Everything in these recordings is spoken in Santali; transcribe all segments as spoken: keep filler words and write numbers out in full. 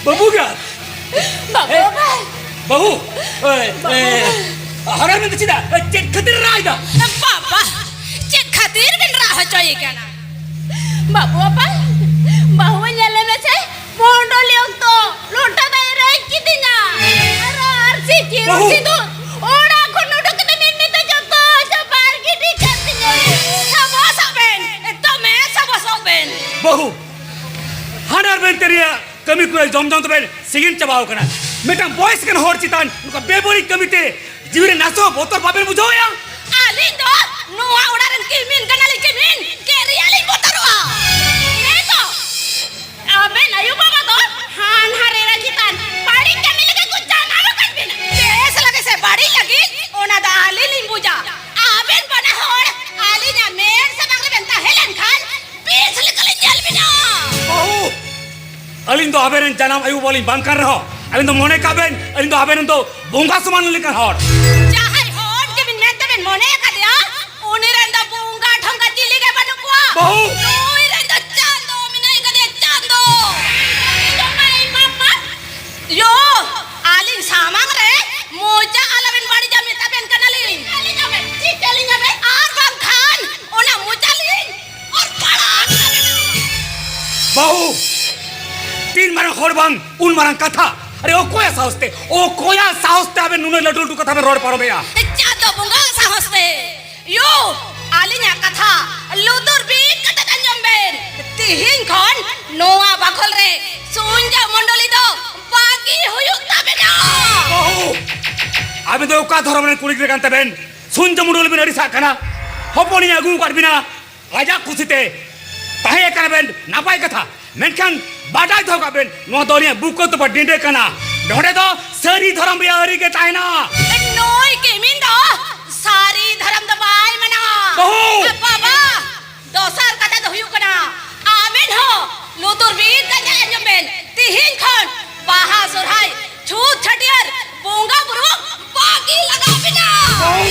ᱵᱟᱹᱵᱩ ᱜᱮ? ᱵᱟᱹᱵᱩ ᱮ, ᱵᱷᱟᱭ᱾ ᱵᱟᱹᱦᱩ, ᱮ, ᱵᱟᱹᱵᱩ ᱮ, ᱵᱷᱟᱭ᱾ ᱦᱟᱨᱟ ᱢᱮᱱᱛᱮ ᱪᱮᱫᱟᱜ? ᱮ, ᱪᱮᱫ ᱠᱷᱟᱹᱛᱤᱨ ᱨᱟᱜ ᱮᱫᱟ? ᱵᱟᱵᱟ, ᱪᱮᱫ ᱠᱷᱟᱹᱛᱤᱨ ᱵᱮᱱ ᱨᱟᱜ ᱦᱚᱪᱚᱭᱮ ᱠᱟᱱᱟ? ᱵᱟᱹᱵᱩ ᱟᱯᱟᱭ, ᱵᱟᱹᱦᱩ ᱧᱮᱞᱮ ᱢᱮᱥᱮ, ᱢᱚᱱᱰᱚᱞᱤ ᱚᱠᱛᱚ ᱞᱚᱴᱟ ᱫᱟᱜ ᱮ ᱨᱮᱡ ᱠᱤᱫᱤᱧᱟ᱾ ᱟᱨ ᱟᱨᱥᱤ ᱪᱤᱨᱩ ᱵᱟᱹᱦᱩ! ᱥᱤᱸᱫᱩᱨ ᱚᱲᱟᱜ ᱠᱷᱚᱱ ᱩᱰᱩᱠ ᱠᱟᱛᱮ ᱢᱤᱫ ᱢᱤᱫ ᱛᱮ ᱡᱚᱛᱚ ᱪᱟᱯᱟᱫ ᱜᱤᱰᱤ ᱠᱟᱫ ᱛᱤᱧᱟᱹ᱾ ᱥᱟᱵᱚᱥᱚᱜ ᱵᱮᱱ, ᱫᱚᱢᱮ ᱥᱟᱵᱚᱥᱚᱜ ᱵᱮᱱ᱾ ᱵᱟᱹᱦᱩ, ᱦᱟᱱᱟᱨ ᱢᱮᱱᱛᱮ ᱨᱮᱭᱟᱜ ᱠᱟᱹᱢᱤ ᱠᱚᱨᱮ ᱡᱚᱢ ᱡᱚᱢ ᱛᱮᱵᱮᱱ ᱥᱤᱜᱤᱱ ᱪᱟᱵᱟᱣ ᱠᱟᱱᱟ᱾ ᱢᱤᱫᱴᱟᱝ ᱵᱚᱭᱮᱥ ᱠᱟᱱ ᱦᱚᱲ ᱪᱮᱛᱟᱱ ᱱᱚᱝᱠᱟ ᱵᱮᱵᱟᱹᱲᱤᱡ ᱠᱟᱹᱢᱤᱛᱮ ᱡᱤᱣᱤ ᱨᱮ ᱱᱟᱥᱮ ᱦᱚᱸ ᱵᱚᱛᱚᱨ ᱵᱟᱵᱮᱱ ᱵᱩᱡᱷᱟᱹᱣᱮᱫᱼᱟ? ᱟᱹᱞᱤᱧ ᱫᱚ ᱱᱚᱣᱟ ᱚᱲᱟᱜ ᱨᱮᱱ ᱠᱤᱢᱤᱱ ᱠᱟᱱᱟᱞᱤᱧ, ᱠᱤᱢᱤᱱ᱾ ᱪᱮᱫ ᱨᱮᱭᱟᱜ ᱞᱤᱧ ᱵᱚᱛᱚᱨᱚᱜᱼᱟ? ᱦᱮᱸ ᱛᱚ? ᱟᱵᱮᱱ ᱟᱭᱳ ᱵᱟᱵᱟ ᱫᱚ ᱦᱟᱱᱦᱟᱨ ᱮᱨᱟ ᱪᱮᱛᱟᱱ ᱵᱟᱹᱲᱤᱡ ᱠᱟᱹᱢᱤ ᱞᱟᱹᱜᱤᱫ ᱠᱚ ᱡᱟᱱᱟᱢ ᱟᱠᱟᱫ ᱵᱮᱱᱟ᱾ ᱵᱮᱥ ᱞᱟᱹᱜᱤᱫ ᱥᱮ ᱵᱟᱹᱲᱤᱡ ᱞᱟᱹᱜᱤᱫ, ᱚᱱᱟ ᱫᱚ ᱟᱹᱞᱤᱧ ᱞᱤᱧ ᱵᱩᱡᱟ᱾ ᱟᱵᱮᱱ ᱵᱟᱱᱟ ᱦᱚᱲ ᱟᱹᱞᱤᱧᱟᱜ ᱢᱮᱫ ᱥᱟᱢᱟᱝ ᱨᱮᱵᱮᱱ ᱛᱟᱦᱮᱸ ᱞᱮᱱᱠᱷᱟᱱ ᱵᱮᱥ ᱞᱮᱠᱟᱞᱤᱧ ᱧᱮᱞ ᱵᱮᱱᱟ᱾ ᱵᱟᱹᱦᱩ, ᱟᱹᱞᱤᱧ ᱫᱚ ᱟᱵᱮᱱ ᱨᱮᱱ ᱡᱟᱱᱟᱢ ᱟᱭᱳ ᱵᱟᱵᱟ ᱞᱤᱧ ᱵᱟᱝ ᱠᱟᱱ ᱨᱮᱦᱚᱸ, ᱟᱹᱞᱤᱧ ᱫᱚ ᱢᱚᱱᱮ ᱠᱟᱜ ᱵᱮᱱ, ᱟᱹᱞᱤᱧ ᱫᱚ ᱟᱵᱮᱱ ᱨᱮᱱ ᱫᱚ ᱵᱚᱸᱜᱟ ᱥᱚᱢᱟᱱ ᱞᱮᱠᱟᱱ ᱦᱚᱲ᱾ ᱡᱟᱦᱟᱸᱭ ᱦᱚᱲ ᱜᱮᱵᱮᱱ ᱢᱮᱱᱛᱮ ᱵᱮᱱ ᱢᱚᱱᱮ ᱟᱠᱟᱫᱮᱭᱟ, ᱩᱱᱤ ᱨᱮᱱ ᱫᱚ ᱵᱚᱸᱜᱟ ᱰᱷᱚᱸᱜᱟ ᱪᱤᱞᱤ ᱜᱮ ᱵᱟᱹᱱᱩᱜ ᱠᱚᱣᱟ᱾ ᱵᱟᱹᱦᱩ! ᱱᱩᱭ ᱨᱮᱱ ᱫᱚ ᱪᱟᱸᱫᱚ ᱢᱮᱱᱟᱭ ᱠᱟᱫᱮᱭᱟ, ᱪᱟᱸᱫᱚ᱾ ᱤᱧ ᱫᱚ ᱢᱟᱭ ᱢᱟᱯᱟ᱾ ᱭᱳ, ᱟᱹᱞᱤᱧ ᱥᱟᱢᱟᱝ ᱨᱮ ᱢᱚᱡᱟ ᱟᱞᱚᱵᱮᱱ ᱵᱟᱹᱲᱤᱡᱟ ᱢᱮᱛᱟ ᱵᱮᱱ ᱠᱟᱱᱟᱞᱤᱧ᱾ ᱪᱤᱠᱟᱹᱞᱤᱧ ᱟᱵᱮᱱ? ᱪᱤᱠᱟᱹᱞᱤᱧ ᱟᱵᱮᱱ? ᱟᱨ ᱵᱟᱝᱠᱷᱟᱱ ᱚᱱᱟ ᱢᱚᱡᱟ ᱞᱤᱧ ᱚᱨ ᱯᱟᱲᱟᱜ ᱠᱟᱱᱟ᱾ ᱵᱟᱹᱦᱩ, ᱛᱤᱱ ᱢᱟᱨᱟᱝ ᱦᱚᱲ ᱵᱟᱝ, ᱩᱱ ᱢᱟᱨᱟᱝ ᱠᱟᱛᱷᱟ᱾ ᱟᱨᱮ, ᱚᱠᱚᱭᱟᱜ ᱥᱟᱦᱚᱥ ᱛᱮ, ᱚᱠᱚᱭᱟᱜ ᱥᱟᱦᱚᱥ ᱛᱮ ᱟᱵᱮᱱ ᱱᱩᱱᱟᱹᱜ ᱞᱟᱹᱴᱩ ᱞᱟᱹᱴᱩ ᱠᱟᱛᱷᱟ ᱵᱮᱱ ᱨᱚᱲ ᱯᱟᱨᱚᱢᱮᱜᱼᱟ? ᱪᱟᱸᱫᱚ ᱵᱚᱸᱜᱟ ᱥᱟᱦᱚᱥ ᱛᱮ᱾ ᱭᱳ, ᱟᱹᱞᱤᱧᱟᱜ ᱠᱟᱛᱷᱟ ᱞᱩᱛᱩᱨ ᱵᱤᱫ ᱠᱟᱛᱮ ᱟᱸᱡᱚᱢ ᱵᱮᱱ᱾ ᱛᱤᱦᱤᱧ ᱠᱷᱚᱱ ᱱᱚᱣᱟ ᱵᱟᱠᱷᱳᱞ ᱨᱮ ᱥᱩᱧᱡᱟᱹ ᱢᱚᱱᱰᱚᱞᱤ ᱫᱚ ᱵᱟᱹᱜᱤ ᱦᱩᱭᱩᱜ ᱛᱟᱵᱮᱱᱟ᱾ ᱵᱟᱹᱦᱩ! ᱟᱵᱮᱱ ᱫᱚ ᱚᱠᱟ ᱫᱷᱚᱨᱚᱢ ᱨᱮᱱ ᱠᱩᱲᱤ ᱜᱤᱫᱽᱨᱟᱹ ᱠᱟᱱ ᱛᱮᱵᱮᱱ ᱥᱩᱧᱡᱟᱹ ᱢᱚᱱᱰᱚᱞᱤ ᱵᱮᱱ ᱟᱹᱲᱤᱥᱟᱜ ᱠᱟᱱᱟ? ᱦᱚᱯᱚᱱᱤᱧ ᱟᱹᱜᱩ ᱟᱠᱟᱫ ᱵᱮᱱᱟ, ᱟᱡᱟᱜ ᱠᱩᱥᱤᱛᱮ ᱛᱟᱦᱮᱸ ᱠᱟᱱᱟ ᱵᱮᱱ, ᱱᱟᱯᱟᱭ ᱠᱟᱛᱷᱟ, ᱢᱮᱱᱠᱷᱟᱱ ᱵᱟᱰᱟᱭ ᱫᱚᱦᱚ ᱠᱟᱜ ᱵᱮᱱ, ᱱᱚᱣᱟ ᱫᱚ ᱟᱹᱞᱤᱧᱟᱜ ᱵᱩᱠᱟᱹ ᱛᱚᱯᱟ ᱰᱤᱸᱰᱟᱹ ᱠᱟᱱᱟ᱾ ᱱᱚᱰᱮ ᱫᱚ ᱥᱟᱹᱨᱤ ᱫᱷᱚᱨᱚᱢ ᱨᱮᱭᱟᱜ ᱟᱹᱨᱤ ᱜᱮ ᱛᱟᱦᱮᱱᱟ᱾ ᱱᱩᱭ ᱠᱤᱢᱤᱱ ᱫᱚ ᱥᱟᱹᱨᱤ ᱫᱷᱚᱨᱚᱢ ᱫᱚ ᱵᱟᱭ ᱢᱟᱱᱟᱣᱟ᱾ ᱵᱟᱹᱦᱩ! ᱮ ᱵᱟᱵᱟ, ᱫᱚᱥᱟᱨ ᱠᱟᱛᱷᱟ ᱫᱚ ᱦᱩᱭᱩᱜ ᱠᱟᱱᱟ, ᱟᱵᱮᱱ ᱦᱚᱸ ᱞᱩᱛᱩᱨ ᱵᱤᱫ ᱠᱟᱛᱮ ᱟᱸᱡᱚᱢ ᱵᱮᱱ, ᱛᱤᱦᱤᱧ ᱠᱷᱚᱱ ᱵᱟᱦᱟ ᱥᱚᱨᱦᱟᱭ ᱪᱷᱩᱛ ᱪᱷᱟᱹᱴᱭᱟᱹᱨ ᱵᱚᱸᱜᱟ ᱵᱩᱨᱩ ᱵᱟᱹᱜᱤ ᱞᱟᱜᱟᱣ ᱵᱮᱱᱟ᱾ ᱵᱟᱹᱦᱩ!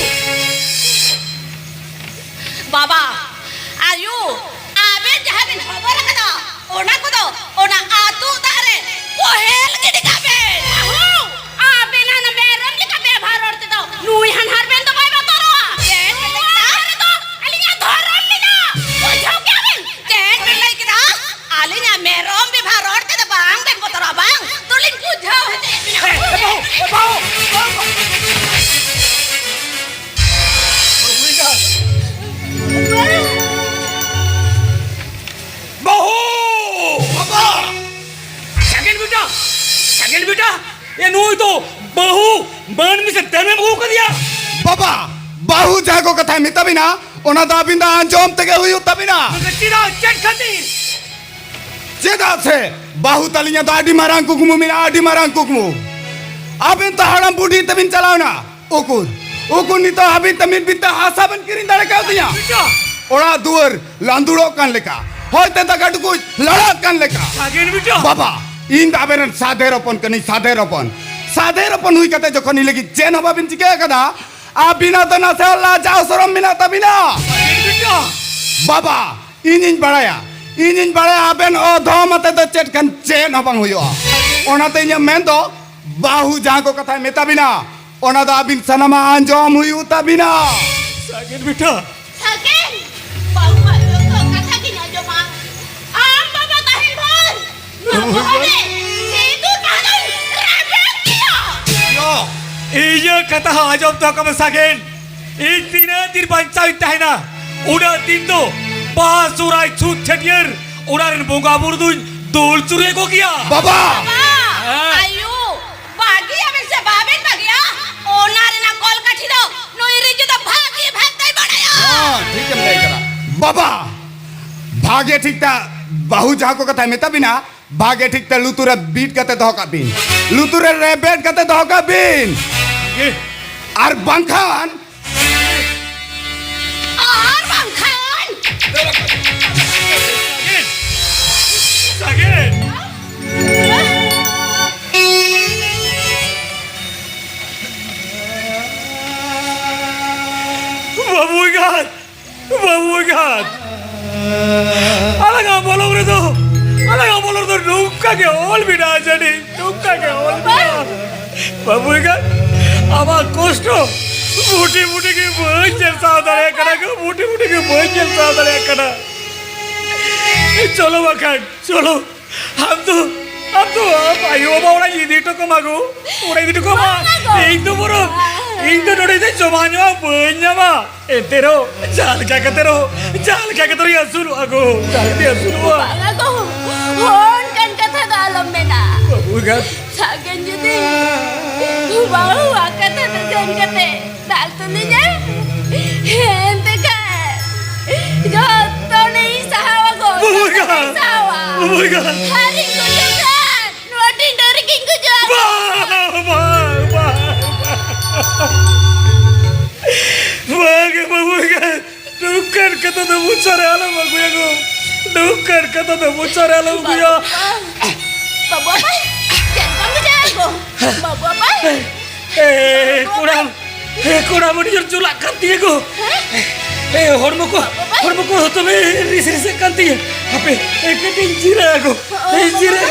ᱵᱟᱵᱟ, ᱟᱭᱳ, ᱟᱵᱮᱱ ᱡᱟᱦᱟᱸ ᱵᱮᱱ ᱦᱚᱵᱚᱨ ᱟᱠᱟᱫᱟ, ᱦᱮᱞ ᱜᱤᱰᱤ ᱠᱟᱜ ᱵᱮᱱ᱾ ᱵᱟᱹᱦᱩ, ᱟᱵᱮᱱ ᱦᱟᱱᱟ ᱢᱮᱨᱚᱢ ᱞᱮᱠᱟ ᱵᱮᱵᱷᱟᱨ ᱨᱚᱲ ᱛᱮᱫᱚ ᱱᱩᱭ ᱦᱟᱱᱦᱟᱨ ᱵᱮᱱ ᱫᱚ ᱵᱟᱭ ᱵᱚᱛᱚᱨᱚᱜᱼᱟ᱾ ᱪᱮᱫ ᱵᱮᱱ ᱞᱟᱹᱭ ᱠᱮᱫᱟ? ᱱᱚᱣᱟ ᱫᱷᱟᱨᱮ ᱫᱚ ᱟᱹᱞᱤᱧᱟᱜ ᱫᱷᱚᱨᱚᱢ ᱢᱮᱱᱟᱜᱼᱟ᱾ ᱵᱩᱡᱷᱟᱹᱣ ᱠᱮᱜᱼᱟ ᱵᱮᱱ? ᱪᱮᱫ ᱵᱮᱱ ᱞᱟᱹᱭ ᱠᱮᱫᱟ? ᱟᱹᱞᱤᱧᱟᱜ ᱢᱮᱨᱚᱢ ᱵᱮᱵᱷᱟᱨ ᱨᱚᱲ ᱛᱮᱫᱚ ᱵᱟᱝ ᱵᱮᱱ ᱵᱚᱛᱚᱨᱚᱜᱼᱟ ᱵᱟᱝ? ᱛᱚᱞᱤᱧ ᱵᱩᱡᱷᱟᱹᱣ ᱦᱚᱪᱚᱭᱮᱫ ᱵᱮᱱᱟ᱾ ᱮ, ᱮ, ᱵᱟᱹᱦᱩ, ᱵᱟᱹᱦᱩ, ᱵᱟᱹᱦᱩ᱾ ᱵᱟᱹᱦᱩ! ᱵᱟᱵᱟ! ᱥᱟᱜᱮᱱ ᱵᱮᱴᱟ! ᱥᱟᱜᱮᱱ ᱵᱮᱴᱟ! ᱮ, ᱱᱩᱭ ᱫᱚ ᱵᱟᱹᱦᱩ ᱢᱟᱹᱱᱢᱤ ᱥᱮ ᱰᱟᱹᱱᱮᱢ ᱟᱹᱜᱩ ᱠᱟᱫᱮᱭᱟ? ᱵᱟᱵᱟ! ᱵᱟᱹᱦᱩ ᱡᱟᱦᱟᱸ ᱠᱚ ᱠᱟᱛᱷᱟᱭ ᱢᱮᱛᱟ ᱵᱤᱱᱟ, ᱚᱱᱟ ᱫᱚ ᱟᱹᱵᱤᱱ ᱫᱚ ᱟᱸᱡᱚᱢ ᱛᱮᱜᱮ ᱦᱩᱭᱩᱜ ᱛᱟᱵᱤᱱᱟ᱾ ᱪᱮᱫᱟᱜ? ᱪᱮᱫ ᱠᱷᱟᱹᱛᱤᱨ? ᱪᱮᱫᱟᱜ ᱥᱮ ᱵᱟᱹᱦᱩ ᱛᱟᱹᱞᱤᱧᱟᱜ ᱫᱚ ᱟᱹᱰᱤ ᱢᱟᱨᱟᱝ ᱠᱩᱠᱢᱩ ᱢᱮᱱᱟᱜᱼᱟ, ᱟᱹᱰᱤ ᱢᱟᱨᱟᱝ ᱠᱩᱠᱢᱩ᱾ ᱟᱵᱮᱱ ᱛᱚ ᱦᱟᱲᱟᱢ ᱵᱩᱰᱷᱤ ᱛᱮᱵᱤᱱ ᱪᱟᱞᱟᱣᱱᱟ, ᱩᱠᱩᱨ, ᱩᱠᱩᱨ ᱱᱤᱛᱚᱜ ᱦᱟᱹᱵᱤᱡ ᱛᱮ ᱢᱤᱫ ᱵᱤᱛᱟᱹ ᱦᱟᱥᱟ ᱵᱮᱱ ᱠᱤᱨᱤᱧ ᱫᱟᱲᱮ ᱠᱟᱣᱫᱤᱧᱟ? ᱵᱤᱴᱟ! ᱚᱲᱟᱜ ᱫᱩᱣᱟᱹᱨ ᱞᱟᱸᱫᱩᱲᱚᱜ ᱠᱟᱱ ᱞᱮᱠᱟ, ᱦᱚᱭ ᱛᱮ ᱫᱟᱠᱟ ᱴᱩᱠᱩᱡ ᱞᱟᱲᱟᱜ ᱠᱟᱱ ᱞᱮᱠᱟ᱾ ᱥᱟᱜᱮᱱ ᱵᱤᱴᱟ! ᱵᱟᱵᱟ, ᱤᱧ ᱫᱚ ᱟᱵᱮᱱ ᱨᱮᱱ ᱥᱟᱫᱷᱮᱨ ᱦᱚᱯᱚᱱ ᱠᱟᱹᱱᱟᱹᱧ, ᱥᱟᱫᱷᱮᱨ ᱦᱚᱯᱚᱱ᱾ ᱥᱟᱫᱷᱮᱨ ᱦᱚᱯᱚᱱ ᱦᱩᱭ ᱠᱟᱛᱮ ᱡᱚᱠᱷᱚᱱ ᱤᱧ ᱞᱟᱹᱜᱤᱫ ᱪᱮᱫ ᱦᱚᱸ ᱵᱟᱵᱮᱱ ᱪᱤᱠᱟᱹ ᱟᱠᱟᱫᱟ, ᱟᱹᱵᱤᱱᱟᱜ ᱫᱚ ᱱᱟᱥᱮ ᱦᱚᱸ ᱞᱟᱡᱟᱣ ᱥᱚᱨᱚᱢ ᱢᱮᱱᱟᱜ ᱛᱟᱵᱤᱱᱟ? ᱥᱟᱜᱮᱱ ᱵᱤᱴᱟ! ᱵᱟᱵᱟ, ᱤᱧᱤᱧ ᱵᱟᱲᱟᱭᱟ, ᱤᱧᱤᱧ ᱵᱟᱲᱟᱭᱟ ᱟᱵᱮᱱ ᱚᱫᱷᱚᱢ ᱟᱛᱮ ᱫᱚ ᱪᱮᱫ ᱠᱷᱟᱱ ᱪᱮᱫ ᱦᱚᱸ ᱵᱟᱝ ᱦᱩᱭᱩᱜᱼᱟ᱾ ᱚᱱᱟᱛᱮ ᱤᱧᱟᱹᱜ ᱢᱮᱱ ᱫᱚ, ᱵᱟᱹᱦᱩ ᱡᱟᱦᱟᱸ ᱠᱚ ᱠᱟᱛᱷᱟᱭ ᱢᱮᱛᱟ ᱵᱤᱱᱟ, ᱚᱱᱟ ᱫᱚ ᱟᱹᱵᱤᱱ ᱥᱟᱱᱟᱢᱟᱜ ᱟᱸᱡᱚᱢ ᱦᱩᱭᱩᱜ ᱛᱟᱵᱤᱱᱟ᱾ ᱥᱟᱜᱮᱱ ᱵᱤᱴᱟ᱾ ᱥᱟᱜᱮᱱ, ᱵᱟᱹᱦᱩᱣᱟᱜ ᱡᱚᱛᱚ ᱠᱟᱛᱷᱟ ᱜᱤᱧ ᱟᱸᱡᱚᱢᱟ᱾ ᱟᱢ ᱵᱟᱵᱟ ᱛᱟᱦᱮᱱ ᱵᱷᱳᱨ ᱱᱚᱣᱟ ᱵᱚᱦᱚᱜ ᱨᱮ ᱥᱤᱸᱫᱩᱨ ᱵᱟᱦᱟ ᱫᱚᱧ ᱨᱮᱵᱮᱫ ᱜᱮᱭᱟ᱾ ᱭᱚ, ᱤᱧᱟᱹᱜ ᱠᱟᱛᱷᱟ ᱦᱚᱸ ᱟᱸᱡᱚᱢ ᱛᱟᱠᱚ ᱢᱮ ᱥᱟᱜᱮᱱ᱾ ᱤᱧ ᱛᱤᱱᱟᱹᱜ ᱫᱤᱱ ᱵᱟᱧᱪᱟᱣ ᱤᱧ ᱛᱟᱦᱮᱱᱟ, ᱩᱱᱟᱹᱜ ᱫᱤᱱ ᱫᱚ ᱵᱟᱦᱟ ᱥᱚᱦᱨᱟᱭ ᱪᱷᱩᱛ ᱪᱷᱟᱹᱴᱭᱟᱹᱨ ᱚᱲᱟᱜ ᱨᱮᱱ ᱵᱚᱸᱜᱟ ᱵᱩᱨᱩ ᱫᱩᱧ ᱫᱩᱞ ᱪᱩᱨᱩᱡ ᱠᱚ ᱜᱮᱭᱟ᱾ ᱵᱟᱵᱟ! ᱵᱟᱵᱟ! ᱦᱮᱸ᱾ ᱟᱭᱳ, ᱵᱟᱹᱜᱤᱭᱟᱵᱮᱱ ᱥᱮ ᱵᱟᱵᱮᱱ ᱵᱟᱹᱜᱤᱭᱟ? ᱚᱱᱟ ᱨᱮᱱᱟᱜ ᱠᱚᱞ ᱠᱟᱴᱷᱤ ᱫᱚ ᱱᱩᱭ ᱨᱤᱡᱩ ᱫᱚ ᱵᱷᱟᱹᱜᱤ ᱵᱷᱟᱵ ᱛᱮᱭ ᱵᱟᱲᱟᱭᱟ᱾ ᱦᱚᱸ, ᱴᱷᱤᱠ ᱮᱢ ᱞᱟᱹᱭ ᱠᱟᱫᱟ᱾ ᱵᱟᱵᱟ, ᱵᱷᱟᱜᱮ ᱴᱷᱤᱠ ᱛᱟ ᱵᱟᱹᱦᱩ ᱡᱟᱦᱟᱸ ᱠᱚ ᱠᱟᱛᱷᱟᱭ ᱢᱮᱛᱟ ᱵᱤᱱᱟ, ᱵᱷᱟᱜᱮ ᱴᱷᱤᱠ ᱛᱮ ᱞᱩᱛᱩᱨ ᱨᱮ ᱵᱤᱫ ᱠᱟᱛᱮ ᱫᱚᱦᱚ ᱠᱟᱜ ᱵᱤᱱ᱾ ᱞᱩᱛᱩᱨ ᱨᱮ ᱨᱮᱵᱮᱫ ᱠᱟᱛᱮ ᱫᱚᱦᱚ ᱠᱟᱜ ᱵᱤᱱ᱾ ᱮ᱾ ᱟᱨ ᱵᱟᱝᱠᱷᱟᱱ ᱟᱨ ᱵᱟᱝᱠᱷᱟᱱ ᱥᱟᱜᱮᱱ! ᱥᱟᱜᱮᱱ! ᱵᱟᱹᱵᱩ ᱮᱸᱜᱟᱛ! ᱵᱟᱹᱵᱩ ᱮᱸᱜᱟᱛ! ᱟᱞᱟᱝᱟᱜ ᱵᱚᱞᱚᱝ ᱨᱮᱫᱚ ᱟᱞᱮ ᱚᱢᱚᱞ ᱨᱮᱫᱚ ᱱᱚᱝᱠᱟ ᱜᱮ ᱚᱞ ᱢᱮᱱᱟᱜᱼᱟ ᱡᱟᱹᱱᱤᱡ, ᱱᱚᱝᱠᱟ ᱜᱮ ᱚᱞ ᱢᱮᱱᱟᱜᱼᱟ᱾ ᱵᱟᱹᱵᱩ ᱮᱸᱜᱟᱛ, ᱟᱢᱟᱜ ᱠᱚᱥᱴᱚ ᱢᱩᱴᱷᱤ ᱢᱩᱴᱷᱤ ᱜᱮ ᱵᱟᱹᱧ ᱧᱮᱞ ᱥᱟᱦᱟᱣ ᱫᱟᱲᱮᱭᱟᱜ ᱠᱟᱱᱟ ᱜᱳ, ᱢᱩᱴᱷᱤ ᱢᱩᱴᱷᱤ ᱜᱮ ᱵᱟᱹᱧ ᱧᱮᱞ ᱥᱟᱦᱟᱣ ᱫᱟᱲᱮᱭᱟᱜ ᱠᱟᱱᱟ᱾ ᱪᱚᱞᱚ ᱵᱟᱠᱷᱟᱱ, ᱪᱚᱞᱚ᱾ ᱟᱢ ᱫᱚ, ᱟᱢ ᱫᱚ ᱟᱢ ᱟᱭᱳ ᱵᱟᱵᱟ ᱚᱲᱟᱜ ᱤᱧ ᱤᱫᱤ ᱦᱚᱴᱚ ᱠᱟᱢᱟ ᱜᱳ, ᱚᱲᱟᱜ ᱤᱧ ᱤᱫᱤ ᱦᱚᱴᱚ ᱠᱟᱢᱟ᱾ ᱵᱟᱝᱟ ᱜᱳ᱾ ᱤᱧ ᱫᱚ ᱵᱚᱨᱚᱝ, ᱤᱧ ᱫᱚ ᱱᱚᱰᱮ ᱫᱚ ᱡᱚᱢᱟᱜ ᱧᱩᱣᱟᱜ ᱵᱟᱹᱧ ᱧᱟᱢᱟ᱾ ᱮᱱᱛᱮ ᱨᱮᱦᱚᱸ, ᱡᱟᱦᱟᱸ ᱞᱮᱠᱟ ᱠᱟᱛᱮ ᱨᱮᱦᱚᱸ, ᱡᱟᱦᱟᱸ ᱞᱮᱠᱟ ᱠᱟᱛᱮ ᱨᱮᱦᱚᱸ ᱟᱹᱥᱩᱞᱚᱜᱼᱟ ᱜᱳ, ᱡᱟᱦᱟᱸ ᱞᱮᱠᱟ ᱟᱹᱥᱩᱞᱚᱜᱼᱟ᱾ ᱵᱟᱝᱟ ᱜᱳ, ᱚᱱᱠᱟᱱ ᱠᱟᱛᱷᱟ ᱫᱚ ᱟᱞᱚᱢ ᱢᱮᱱᱟ᱾ ᱵᱟᱹᱵᱩ ᱮᱸᱜᱟᱛ᱾ ᱥᱟᱜᱮᱱ ᱡᱩᱫᱤ ᱵᱟᱹᱦᱩᱣᱟᱜ ᱠᱟᱛᱷᱟ ᱫᱚ ᱜᱟᱱ ᱠᱟᱛᱮ ᱫᱟᱞ ᱛᱩᱞᱤᱧᱟ, ᱮᱱᱛᱮ ᱠᱷᱟᱱ ᱡᱚᱛᱚᱱᱤᱧ ᱥᱟᱦᱟᱣᱟ ᱜᱳ, ᱵᱟᱹᱵᱩ ᱮᱸᱜᱟᱛ᱾ ᱡᱚᱛᱚᱱᱤᱧ ᱥᱟᱦᱟᱣᱟ᱾ ᱵᱟᱹᱵᱩ ᱮᱸᱜᱟᱛ᱾ ᱟᱨᱤᱧ ᱜᱩᱡᱩᱜ ᱠᱷᱟᱱ ᱱᱚᱣᱟ ᱰᱤᱸᱰᱟᱹ ᱨᱮᱜᱮᱧ ᱜᱩᱡᱩᱜᱼᱟ᱾ ᱵᱟᱝ, ᱵᱟᱝ, ᱵᱟᱝ, ᱵᱟᱝ᱾ ᱵᱟᱝ, ᱵᱟᱹᱵᱩ ᱮᱸᱜᱟᱛ᱾ ᱱᱚᱝᱠᱟᱱ ᱠᱟᱛᱷᱟ ᱫᱚ ᱢᱚᱪᱟ ᱨᱮ ᱟᱞᱚᱢ ᱟᱹᱜᱩᱭᱟ ᱜᱳ᱾ ᱱᱚᱝᱠᱟᱱ ᱠᱟᱛᱷᱟ ᱫᱚ ᱢᱚᱪᱟ ᱨᱮ ᱟᱞᱚᱢ ᱟᱹᱜᱩᱭᱟ᱾ ᱵᱟᱹᱵᱩ ᱟᱯᱟᱭ, ᱪᱮᱫ ᱠᱚᱢ ᱵᱩᱡᱷᱟᱹᱣᱟ ᱜᱳ? ᱵᱟᱹᱵᱩ ᱟᱯᱟᱭ᱾ ᱮ, ᱠᱚᱲᱟᱢ, ᱮ, ᱠᱚᱲᱟᱢ ᱟᱹᱰᱤ ᱡᱳᱨ ᱪᱚᱞᱟᱜ ᱠᱟᱱ ᱛᱤᱧᱟᱹ ᱜᱳ᱾ ᱮ, ᱦᱚᱲᱢᱚ ᱠᱚ, ᱦᱚᱲᱢᱚ ᱠᱚ ᱦᱚᱛᱚᱢᱮ ᱨᱤᱥ ᱨᱤᱥᱟᱹᱜ ᱠᱟᱱ ᱛᱤᱧᱟᱹ᱾ ᱦᱟᱯᱮ, ᱮ, ᱠᱟᱹᱴᱤᱡ ᱤᱧ ᱡᱤᱨᱟᱹᱜᱼᱟ ᱜᱳ᱾ ᱮ, ᱡᱤᱨᱟᱹ᱾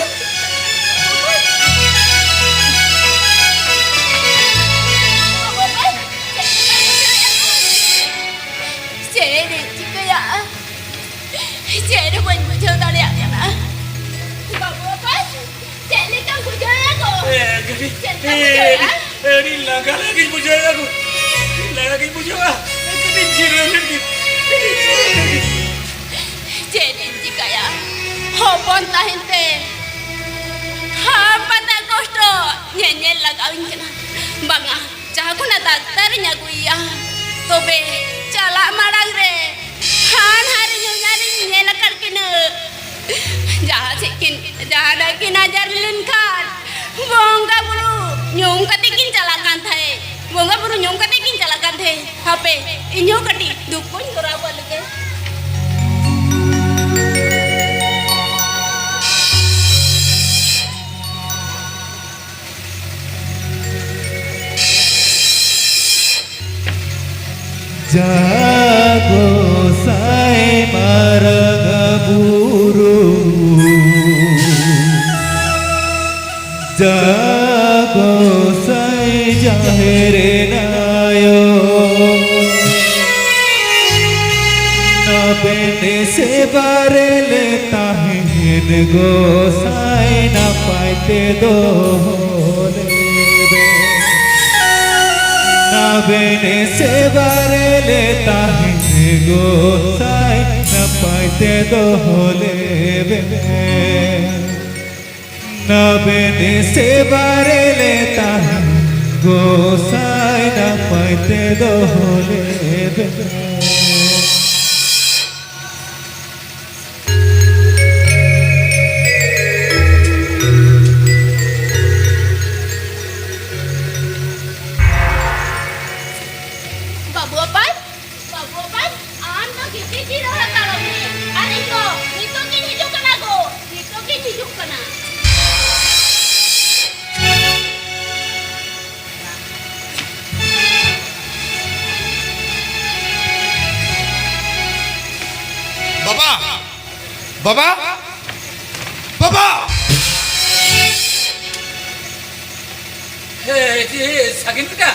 ᱪᱮᱫ ᱤᱧ ᱪᱤᱠᱟᱹᱭᱟ? ᱪᱮᱫ ᱦᱚᱸ ᱵᱟᱹᱧ ᱵᱩᱡᱷᱟᱹᱣ ᱫᱟᱲᱮᱭᱟᱜ ᱠᱟᱱᱟ᱾ ᱵᱟᱹᱵᱩ ᱟᱯᱟᱭ, ᱪᱮᱫ ᱞᱮᱠᱟᱢ ᱵᱩᱡᱷᱟᱹᱣᱮᱫᱼᱟ ᱜᱳ? ᱮ, ᱠᱟᱹᱴᱤᱡ, ᱪᱮᱫ ᱞᱮᱠᱟᱢ ᱮ, ᱵᱩᱡᱷᱟᱹᱣᱮᱫᱼᱟ? ᱟᱹᱰᱤ ᱞᱟᱸᱜᱟ ᱞᱟᱸᱜᱟᱧ ᱵᱩᱡᱷᱟᱹᱣᱮᱫᱼᱟ ᱜᱳ᱾ ᱟᱹᱰᱤ ᱞᱟᱸᱜᱟ ᱜᱤᱧ ᱵᱩᱡᱷᱟᱹᱣᱟ᱾ ᱠᱟᱹᱴᱤᱡ ᱡᱤᱨᱟᱹᱣ ᱞᱮᱱ ᱜᱤᱧ᱾ ᱠᱟᱹᱴᱤᱡ ᱡᱤᱨᱟᱹᱣ ᱞᱮᱱ ᱜᱤᱧ᱾ ᱪᱮᱫ ᱤᱧ ᱪᱤᱠᱟᱹᱭᱟ? ᱦᱚᱯᱚᱱ ᱛᱟᱦᱮᱱ ᱛᱮ ᱦᱟᱯᱟᱛᱟᱜ ᱠᱚᱥᱴᱚ ᱧᱮᱧᱮᱞ ᱞᱟᱜᱟᱣᱤᱧ ᱠᱟᱱᱟ᱾ ᱵᱟᱝᱟ, ᱡᱟᱦᱟᱸ ᱠᱷᱚᱱᱟᱜ ᱰᱟᱠᱛᱟᱨᱤᱧ ᱟᱹᱜᱩᱭᱮᱭᱟ, ᱛᱚᱵᱮ ᱪᱟᱞᱟᱜ ᱢᱟᱲᱟᱝ ᱨᱮ ᱦᱟᱱᱦᱟᱨᱤᱧ ᱦᱚᱧᱦᱟᱨᱤᱧ ᱧᱮᱞ ᱟᱠᱟᱫ ᱠᱤᱱᱟᱹ᱾ ᱡᱟᱦᱟᱸ ᱥᱮᱫ ᱠᱤᱱ, ᱡᱟᱦᱟᱱᱟᱜ ᱠᱤᱱ ᱟᱡᱟᱨ ᱞᱮᱱᱠᱷᱟᱱ ᱵᱚᱸᱜᱟ ᱵᱩᱨᱩ ᱧᱩᱢ ᱠᱟᱛᱮ ᱠᱤᱱ ᱪᱟᱞᱟᱜ ᱠᱟᱱ ᱛᱟᱦᱮᱸᱫ, ᱵᱚᱸᱜᱟ ᱵᱩᱨᱩ ᱧᱩᱢ ᱠᱟᱛᱮ ᱠᱤᱱ ᱪᱟᱞᱟᱜ ᱠᱟᱱ ᱛᱟᱦᱮᱸᱫ᱾ ᱦᱟᱯᱮ, ᱤᱧᱦᱚᱸ ᱠᱟᱹᱴᱤᱡ ᱫᱷᱩᱯ ᱠᱚᱧ ᱫᱷᱚᱨᱟᱣ ᱜᱚᱫ ᱞᱮᱜᱮ᱾ ᱡᱟ ᱜᱚᱸᱥᱟᱭ ᱢᱟᱨᱟᱝ ᱵᱩᱨᱩ᱾ ᱥᱮᱵᱟ ᱨᱮᱞᱮ ᱛᱟᱦᱮᱱ ᱜᱚᱸᱥᱟᱭ ᱱᱟᱯᱟᱭ ᱛᱮ ᱫᱚᱦᱚ ᱞᱮᱵᱮᱱ᱾ ᱟᱵᱮᱱ ᱥᱮᱵᱟ ᱨᱮᱞᱮ ᱛᱟᱦᱮᱱ ᱜᱚᱸᱥᱟᱭ ᱱᱟᱯᱟᱭ ᱛᱮ ᱫᱚᱦᱚ ᱞᱮᱵᱮᱱ᱾ ᱟᱵᱮᱱ ᱥᱮᱵᱟ ᱨᱮᱞᱮ ᱛᱟᱦᱮᱱ ᱜᱚᱸᱥᱟᱭ ᱱᱟᱯᱟᱭ ᱛᱮ ᱫᱚᱦᱚ ᱞᱮᱵᱮᱱ᱾ ᱵᱟᱹᱵᱩ ᱟᱯᱟᱭ, ᱵᱟᱹᱵᱩ ᱟᱯᱟᱭ, ᱟᱢ ᱫᱚ ᱜᱤᱛᱤᱡ ᱡᱤᱨᱟᱹᱣ ᱦᱟᱛᱟᱲᱚᱜ ᱢᱮ᱾ ᱟᱨ ᱤᱧ ᱫᱚ ᱱᱤᱛᱚᱜ ᱜᱤᱧ ᱦᱤᱡᱩᱜ ᱠᱟᱱᱟ ᱜᱚ, ᱱᱤᱛᱚᱜ ᱜᱤᱧ ᱦᱤᱡᱩᱜ ᱠᱟᱱᱟ᱾ ᱵᱟᱵᱟ! ᱵᱟᱵᱟ! ᱵᱟᱵᱟ! ᱦᱮ, ᱪᱮ, ᱥᱟᱜᱮᱱ ᱵᱮᱴᱟ?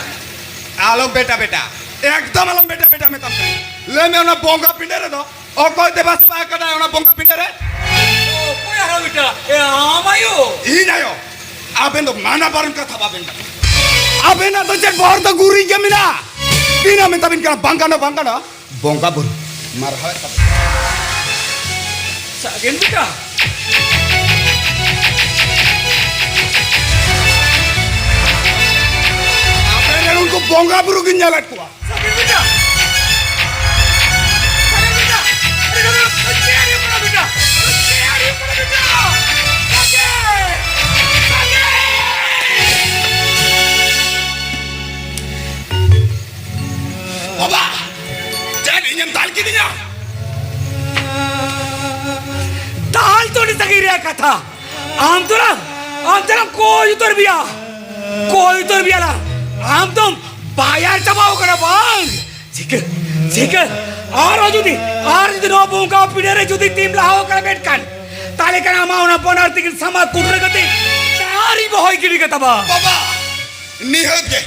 ᱟᱞᱚᱢ ᱵᱮᱴᱟ ᱵᱮᱴᱟ, ᱮᱠᱫᱚᱢ ᱟᱞᱚᱢ ᱵᱮᱴᱟ ᱵᱮᱴᱟ ᱢᱮᱛᱟᱢ ᱠᱟᱹᱱᱟᱹᱧ᱾ ᱞᱟᱹᱭ ᱢᱮ, ᱚᱱᱟ ᱵᱚᱸᱜᱟ ᱯᱤᱸᱰᱟᱹ ᱨᱮᱫᱚ ᱚᱠᱚᱭ ᱫᱮᱵᱟ ᱥᱮᱵᱟ ᱟᱠᱟᱫᱟᱭ ᱚᱱᱟ ᱵᱚᱸᱜᱟ ᱯᱤᱸᱰᱟᱹ ᱨᱮ? ᱚᱠᱚᱭ ᱟᱨᱦᱚᱸ ᱵᱮᱴᱟ? ᱮ, ᱟᱢ ᱟᱭᱳ? ᱤᱧ ᱟᱭᱳ? ᱟᱵᱮᱱ ᱫᱚ ᱢᱟᱱᱟ ᱵᱟᱨᱚᱱ ᱠᱟᱛᱷᱟ ᱵᱟᱵᱮᱱ ᱵᱟᱲᱟᱭᱟ᱾ ᱟᱵᱮᱱᱟᱜ ᱫᱚ ᱪᱮᱫ ᱵᱚᱦᱚᱨ ᱫᱚ ᱜᱩᱨᱤᱡ ᱜᱮ ᱢᱮᱱᱟᱜᱼᱟ? ᱛᱤᱱᱟᱹᱜ ᱢᱮᱛᱟ ᱵᱤᱱ ᱠᱟᱱᱟ, ᱵᱟᱝ ᱜᱟᱱᱚᱜᱼᱟ, ᱵᱟᱝ ᱜᱟᱱᱚᱜᱼᱟ᱾ ᱵᱚᱸᱜᱟ ᱵᱩᱨᱩ ᱢᱟᱨᱦᱟᱣᱮᱫ ᱛᱟᱵᱚᱱᱟ᱾ ᱥᱟᱜᱮᱱ ᱵᱮᱴᱟ᱾ ᱟᱯᱮ ᱨᱮᱱ ᱩᱱᱠᱩ ᱵᱚᱸᱜᱟ ᱵᱩᱨᱩ ᱜᱤᱧ ᱧᱮᱞᱮᱫ ᱠᱚᱣᱟ᱾ ᱥᱟᱜᱮᱱ ᱵᱮᱴᱟ᱾ ᱥᱟᱜᱮᱱ ᱵᱮᱴᱟ᱾ ᱟᱨᱮ ᱵᱮᱴᱟ, ᱪᱮᱫ ᱦᱩᱭᱩᱜ ᱠᱟᱱᱟ ᱵᱮᱴᱟ? ᱪᱮᱫ ᱦᱩᱭᱩᱜ ᱠᱟᱱᱟ ᱵᱮᱴᱟ? ᱥᱟᱜᱮᱱ! ᱥᱟᱜᱮᱱ! ᱵᱟᱵᱟ, ᱪᱮᱫ ᱤᱧᱮᱢ ᱫᱟᱞ ᱠᱤᱫᱤᱧᱟ? ᱫᱟᱞ ᱫᱚ ᱟᱹᱰᱤ ᱥᱟᱺᱜᱤᱧ ᱨᱮᱭᱟᱜ ᱠᱟᱛᱷᱟ᱾ ᱟᱢ ᱫᱚ ᱞᱟᱝ, ᱟᱢ ᱫᱚ ᱞᱟᱝ ᱠᱚᱭ ᱩᱛᱟᱹᱨ ᱢᱮᱭᱟ, ᱠᱚᱭ ᱩᱛᱟᱹᱨ ᱢᱮᱭᱟ ᱞᱟᱝ᱾ ᱟᱢ ᱫᱚᱢ ᱵᱟᱭᱟᱨ ᱪᱟᱵᱟᱣ ᱠᱟᱱᱟ ᱵᱟᱝ? ᱪᱤᱠᱟᱹ, ᱪᱤᱠᱟᱹ? ᱟᱨᱦᱚᱸ ᱡᱩᱫᱤ, ᱟᱨ ᱡᱩᱫᱤ ᱱᱚᱣᱟ ᱵᱚᱸᱜᱟ ᱯᱤᱸᱰᱟᱹ ᱨᱮ ᱡᱩᱫᱤ ᱛᱤᱢ ᱞᱟᱦᱟᱣ ᱠᱟᱱᱟ ᱢᱮᱱᱠᱷᱟᱱ, ᱛᱟᱦᱞᱮ ᱠᱷᱟᱱ ᱟᱢᱟᱜ ᱚᱱᱟ ᱵᱟᱱᱟᱨ ᱛᱤᱠᱤᱱ ᱥᱟᱢᱟᱝ ᱠᱩᱴᱨᱟᱹ ᱠᱟᱛᱮ ᱰᱟᱦᱟᱨᱤᱧ ᱵᱚᱦᱚᱭ ᱜᱤᱰᱤ ᱠᱟᱛᱟᱢᱟ᱾ ᱵᱟᱵᱟ, ᱱᱤᱦᱟᱹᱛ ᱜᱮ,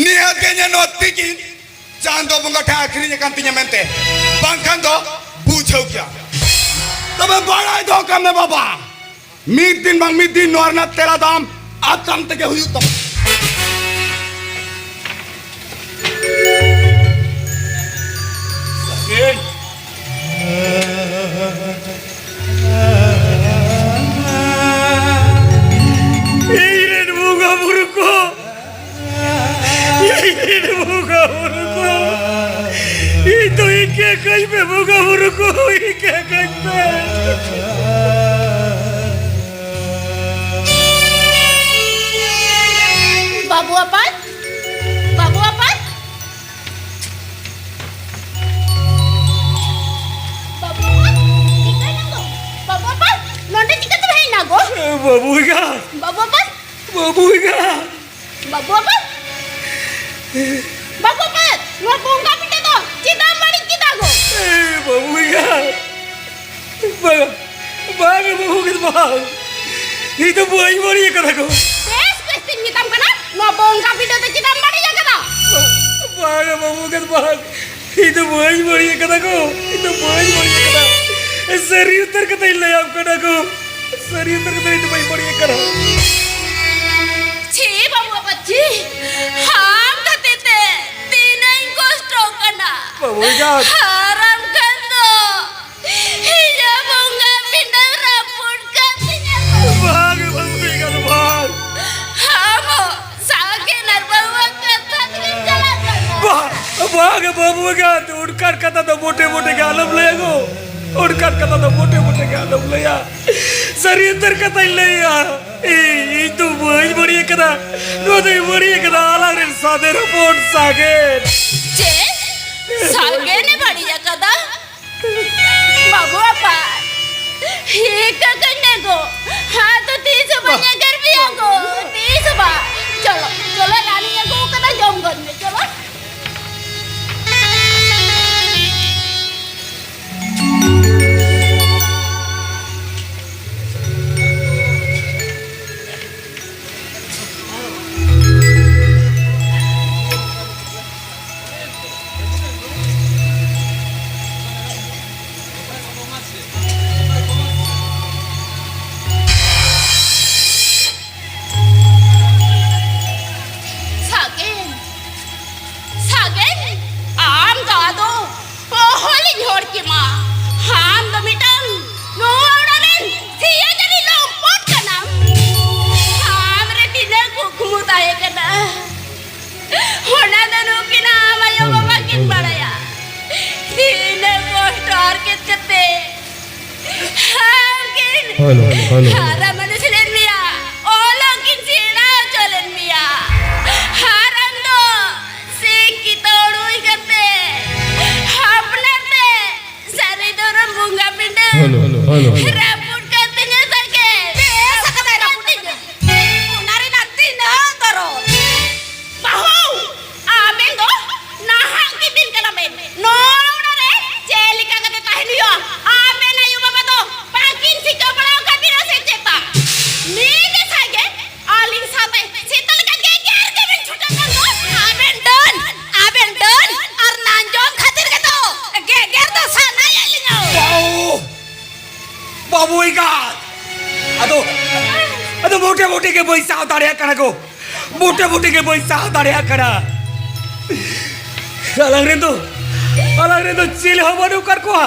ᱱᱤᱦᱟᱹᱛ ᱜᱮ ᱤᱧᱟᱹᱜ ᱱᱚᱣᱟ ᱛᱤᱠᱤᱱ ᱪᱟᱸᱫᱚ ᱵᱚᱸᱜᱟ ᱴᱷᱮᱱ ᱟᱹᱠᱷᱨᱤᱧ ᱟᱠᱟᱱ ᱛᱤᱧᱟ ᱢᱮᱱᱛᱮ, ᱵᱟᱝᱠᱷᱟᱱ ᱫᱚ ᱵᱩᱡᱷᱟᱹᱣ ᱛᱚᱵᱮ ᱵᱟᱲᱟᱭ ᱫᱚᱦᱚ ᱠᱟᱜ ᱢᱮ ᱵᱟᱵᱟ, ᱢᱤᱫ ᱫᱤᱱ ᱵᱟᱝ ᱢᱤᱫ ᱫᱤᱱ ᱱᱚᱣᱟ ᱨᱮᱱᱟᱜ ᱛᱮᱞᱟ ᱫᱚ ᱟᱢ ᱟᱛᱟᱝ ᱛᱮᱜᱮ ᱦᱩᱭᱩᱜ ᱛᱟᱢᱟ᱾ ᱤᱧ ᱨᱮᱱ ᱵᱚᱸᱜᱟ ᱵᱩᱨᱩ ᱠᱚ, ᱤᱧ ᱨᱮᱱ ᱵᱚᱸᱜᱟ ᱵᱩᱨᱩ ᱠᱚ, ᱤᱧ ᱫᱚ ᱤᱠᱟᱹ ᱠᱟᱹᱧ ᱯᱮ ᱵᱚᱸᱜᱟ ᱵᱩᱨᱩ ᱠᱚ, ᱤᱠᱟᱹ ᱠᱟᱹᱧ ᱯᱮ᱾ ᱵᱟᱹᱵᱩ ᱟᱯᱟᱛ, ᱵᱟᱹᱵᱩ ᱟᱯᱟᱛ, ᱵᱟᱹᱵᱩ ᱟᱯᱟᱛ, ᱪᱤᱠᱟᱹᱭᱮᱱᱟᱢ ᱜᱚ? ᱵᱟᱹᱵᱩ ᱟᱯᱟᱛ, ᱱᱚᱸᱰᱮ ᱪᱤᱠᱟᱹᱛᱮᱢ ᱦᱮᱡ ᱮᱱᱟ ᱜᱚ? ᱵᱟᱹᱵᱩ ᱮᱸᱜᱟ᱾ ᱵᱟᱹᱵᱩ ᱟᱯᱟᱛ, ᱵᱟᱹᱵᱩ ᱮᱸᱜᱟ᱾ ᱵᱟᱹᱵᱩ ᱟᱯᱟᱛ, ᱵᱟᱹᱵᱩ ᱟᱯᱟᱛ, ᱱᱚᱣᱟ ᱵᱚᱸᱜᱟ ᱯᱤᱸᱰᱟᱹ ᱫᱚ ᱪᱮᱫᱟᱜ ᱮᱢ ᱵᱟᱹᱲᱤᱡ ᱠᱮᱫᱟ ᱜᱚ? ᱮ, ᱵᱟᱹᱵᱩ ᱮᱸᱜᱟ᱾ ᱵᱟᱝ, ᱵᱟᱝ, ᱵᱟᱹᱵᱩ ᱮᱸᱜᱟ, ᱵᱟᱝ᱾ ᱤᱧ ᱫᱚ ᱵᱟᱹᱧ ᱵᱟᱹᱲᱤᱡ ᱟᱠᱟᱫᱟ ᱜᱚ᱾ ᱵᱮᱥ, ᱵᱮᱥ ᱛᱤᱧ ᱢᱮᱛᱟᱢ ᱠᱟᱱᱟ, ᱱᱚᱣᱟ ᱵᱚᱸᱜᱟ ᱯᱤᱸᱰᱟᱹ ᱫᱚ ᱪᱮᱫᱟᱜ ᱮᱢ ᱵᱟᱹᱲᱤᱡ ᱟᱠᱟᱫᱟ? ᱵᱟᱝ, ᱵᱟᱹᱵᱩ ᱮᱸᱜᱟ, ᱵᱟᱝ᱾ ᱤᱧ ᱫᱚ ᱵᱟᱹᱧ ᱵᱟᱹᱲᱤᱡ ᱟᱠᱟᱫᱟ ᱜᱚ, ᱤᱧ ᱫᱚ ᱵᱟᱹᱧ ᱵᱟᱹᱲᱤᱡ ᱟᱠᱟᱫᱟ᱾ ᱥᱟᱹᱨᱤ ᱩᱛᱟᱹᱨ ᱠᱟᱛᱷᱟᱧ ᱞᱟᱹᱭᱟᱢ ᱠᱟᱱᱟ ᱜᱚ, ᱥᱟᱹᱨᱤ ᱩᱛᱟᱹᱨ ᱠᱟᱛᱷᱟ, ᱤᱧ ᱫᱚ ᱵᱟᱹᱧ ᱵᱟᱹᱲᱤᱡ ᱟᱠᱟᱫᱟ᱾ ᱪᱷᱤ ᱵᱟᱹᱵᱩ ᱟᱯᱟᱛ, ᱪᱷᱤ, ᱟᱢ ᱠᱷᱟᱹᱛᱤᱨ ᱛᱮ ᱛᱤᱱᱟᱹᱜ ᱤᱧ ᱠᱚᱥᱴᱚᱜ ᱠᱟᱱᱟ᱾ ᱵᱟᱹᱵᱩ ᱮᱸᱜᱟᱛ᱾ ᱟᱨ ᱟᱢ ᱠᱷᱟᱱ ᱫᱚ ᱤᱧᱟᱹᱜ ᱵᱚᱸᱜᱟ ᱯᱤᱸᱰᱟᱹ ᱨᱟᱹᱯᱩᱫ ᱠᱟᱜ ᱛᱤᱧᱟ ᱠᱚ᱾ ᱵᱟᱝ, ᱵᱟᱹᱵᱩ ᱮᱸᱜᱟᱛ, ᱵᱟᱝ᱾ ᱟᱢ ᱦᱚᱸ ᱥᱟᱜᱮᱱ ᱟᱨ ᱵᱟᱹᱦᱩᱣᱟᱜ ᱠᱟᱛᱷᱟ ᱛᱮᱜᱮᱢ ᱪᱟᱞᱟᱜ ᱠᱟᱱᱟ᱾ ᱵᱟ-, ᱵᱟᱝ, ᱵᱟᱹᱵᱩ ᱮᱸᱜᱟᱛ, ᱚᱱᱠᱟᱱ ᱠᱟᱛᱷᱟ ᱫᱚ ᱢᱚᱴᱮ ᱢᱚᱴᱮ ᱜᱮ ᱟᱞᱚᱢ ᱞᱟᱹᱭᱟ ᱜᱚ᱾ ᱚᱱᱠᱟᱱ ᱠᱟᱛᱷᱟ ᱫᱚ ᱢᱚᱴᱮ ᱢᱚᱴᱮ ᱜᱮ ᱟᱞᱚᱢ ᱞᱟᱹᱭᱟ᱾ ᱥᱟᱹᱨᱤ ᱩᱛᱟᱹᱨ ᱠᱟᱛᱷᱟᱧ ᱞᱟᱹᱭᱟ᱾ ᱤᱧ, ᱤᱧ ᱫᱚ ᱵᱟᱹᱧ ᱵᱟᱹᱲᱤᱡ ᱟᱠᱟᱫᱟ᱾ ᱱᱚᱣᱟ ᱫᱚᱭ ᱵᱟᱹᱲᱤᱡ ᱟᱠᱟᱫᱟ ᱟᱞᱟᱝ ᱨᱮᱱ ᱥᱟᱫᱮᱨ ᱦᱚᱯᱚᱱ ᱥᱟᱜᱮᱱ᱾ ᱪᱮᱫ? ᱥᱟᱜᱮᱱᱮ ᱵᱟᱹᱲᱤᱡ ᱟᱠᱟᱫᱟ? ᱵᱟᱹᱵᱩ ᱟᱯᱟ, ᱦᱤᱠᱟ ᱠᱟᱱᱟ ᱜᱚ᱾ ᱦᱟᱸ ᱛᱚ ᱛᱤᱥ ᱦᱚᱸ ᱵᱟᱹᱧ ᱮᱜᱮᱨ ᱢᱮᱭᱟ ᱜᱚ, ᱛᱤᱥ ᱦᱚᱸ ᱵᱟᱝ᱾ ᱪᱚᱞᱚ, ᱪᱚᱞᱚ, ᱨᱟᱱᱤᱧ ᱟᱹᱜᱩ ᱟᱠᱟᱫᱟ, ᱡᱚᱢ ᱜᱚᱫ ᱢᱮ, ᱪᱚᱞᱚ᱾ Hello, hello. ᱦᱟᱨᱟ ᱢᱟᱱᱩᱥ ᱞᱮᱱ ᱢᱮᱭᱟ, ᱚᱞᱚᱜ ᱠᱤᱱ ᱥᱮᱬᱟ ᱦᱚᱪᱚ ᱞᱮᱱ ᱢᱮᱭᱟ᱾ ᱟᱨ ᱟᱢ ᱫᱚ ᱥᱤᱠᱠᱷᱤᱛᱚ ᱩᱲᱩᱭ ᱠᱟᱛᱮ ᱟᱯᱱᱟᱨ ᱛᱮ ᱥᱟᱹᱨᱤ ᱫᱷᱚᱨᱚᱢ ᱵᱚᱸᱜᱟ ᱯᱤᱸᱰᱟᱹ ᱦᱮᱞᱳ, ᱦᱮᱞᱳ, ᱦᱮᱞᱳ᱾ ᱨᱟᱹᱯᱩᱫ ᱠᱟᱛᱮ ᱧᱮᱞ ᱥᱟᱜᱮ᱾ ᱵᱮᱥ ᱠᱟᱛᱷᱟᱭ ᱨᱟᱹᱯᱩᱫ ᱠᱟᱛᱮ᱾ ᱚᱱᱟ ᱨᱮᱱᱟᱜ ᱛᱤᱱᱟᱹᱜ ᱫᱚᱨᱚᱫ᱾ ᱵᱟᱹᱦᱩ, ᱟᱵᱮᱱ ᱫᱚ ᱱᱟᱦᱟᱜ ᱜᱮ ᱵᱤᱱ ᱠᱟᱱᱟ ᱵᱮᱱ᱾ ᱱᱚᱣᱟ ᱚᱲᱟᱜ ᱨᱮ ᱪᱮᱫ ᱞᱮᱠᱟ ᱠᱟᱛᱮ ᱛᱟᱦᱮᱱ ᱦᱩᱭᱩᱜᱼᱟ? ᱟᱵᱮᱱ ᱟᱭᱳ ᱵᱟᱵᱟ ᱫᱚ ᱵᱟᱝᱠᱤᱱ ᱥᱤᱠᱷᱟᱹᱣ ᱵᱟᱲᱟ ᱟᱠᱟᱫ ᱵᱤᱱᱟ ᱥᱮ ᱪᱮᱛᱟ? ᱱᱤᱛ ᱥᱟᱭ ᱜᱮ ᱟᱹᱞᱤᱧ ᱥᱟᱶᱛᱮ ᱥᱮᱛᱟ ᱞᱮᱠᱟ ᱜᱮᱜᱮᱨ ᱜᱮᱵᱮᱱ ᱪᱷᱩᱴᱟᱹᱜ ᱠᱟᱱ ᱫᱚ᱾ ᱟᱵᱮᱱ ᱰᱟᱹᱱ, ᱟᱵᱮᱱ ᱰᱟᱹᱱ ᱟᱨ ᱱᱟᱧᱡᱚᱢ ᱠᱷᱟᱹᱛᱤᱨ ᱜᱮᱛᱚ ᱜᱮᱜᱮᱨ ᱫᱚ ᱥᱟᱱᱟᱭᱮᱫ ᱞᱤᱧᱟ᱾ ᱵᱟᱹᱵᱩ! ᱵᱟᱹᱵᱩ ᱮᱸᱜᱟᱛ! ᱟᱫᱚ, ᱟᱫᱚ ᱢᱚᱴᱮ ᱢᱚᱴᱮ ᱜᱮ ᱵᱟᱹᱧ ᱥᱟᱦᱟᱣ ᱫᱟᱲᱮᱭᱟᱜ ᱠᱟᱱᱟ ᱜᱳ᱾ ᱢᱚᱴᱮ ᱢᱚᱴᱮ ᱜᱮ ᱵᱟᱹᱧ ᱥᱟᱦᱟᱣ ᱫᱟᱲᱮᱭᱟᱜ ᱠᱟᱱᱟ᱾ ᱟᱞᱟᱝ ᱨᱮᱱ ᱫᱚ, ᱟᱞᱟᱝ ᱨᱮᱱ ᱫᱚ ᱪᱤᱞᱤ ᱦᱚᱸ ᱵᱟᱹᱱᱩᱜ ᱟᱠᱟᱫ ᱠᱚᱣᱟ᱾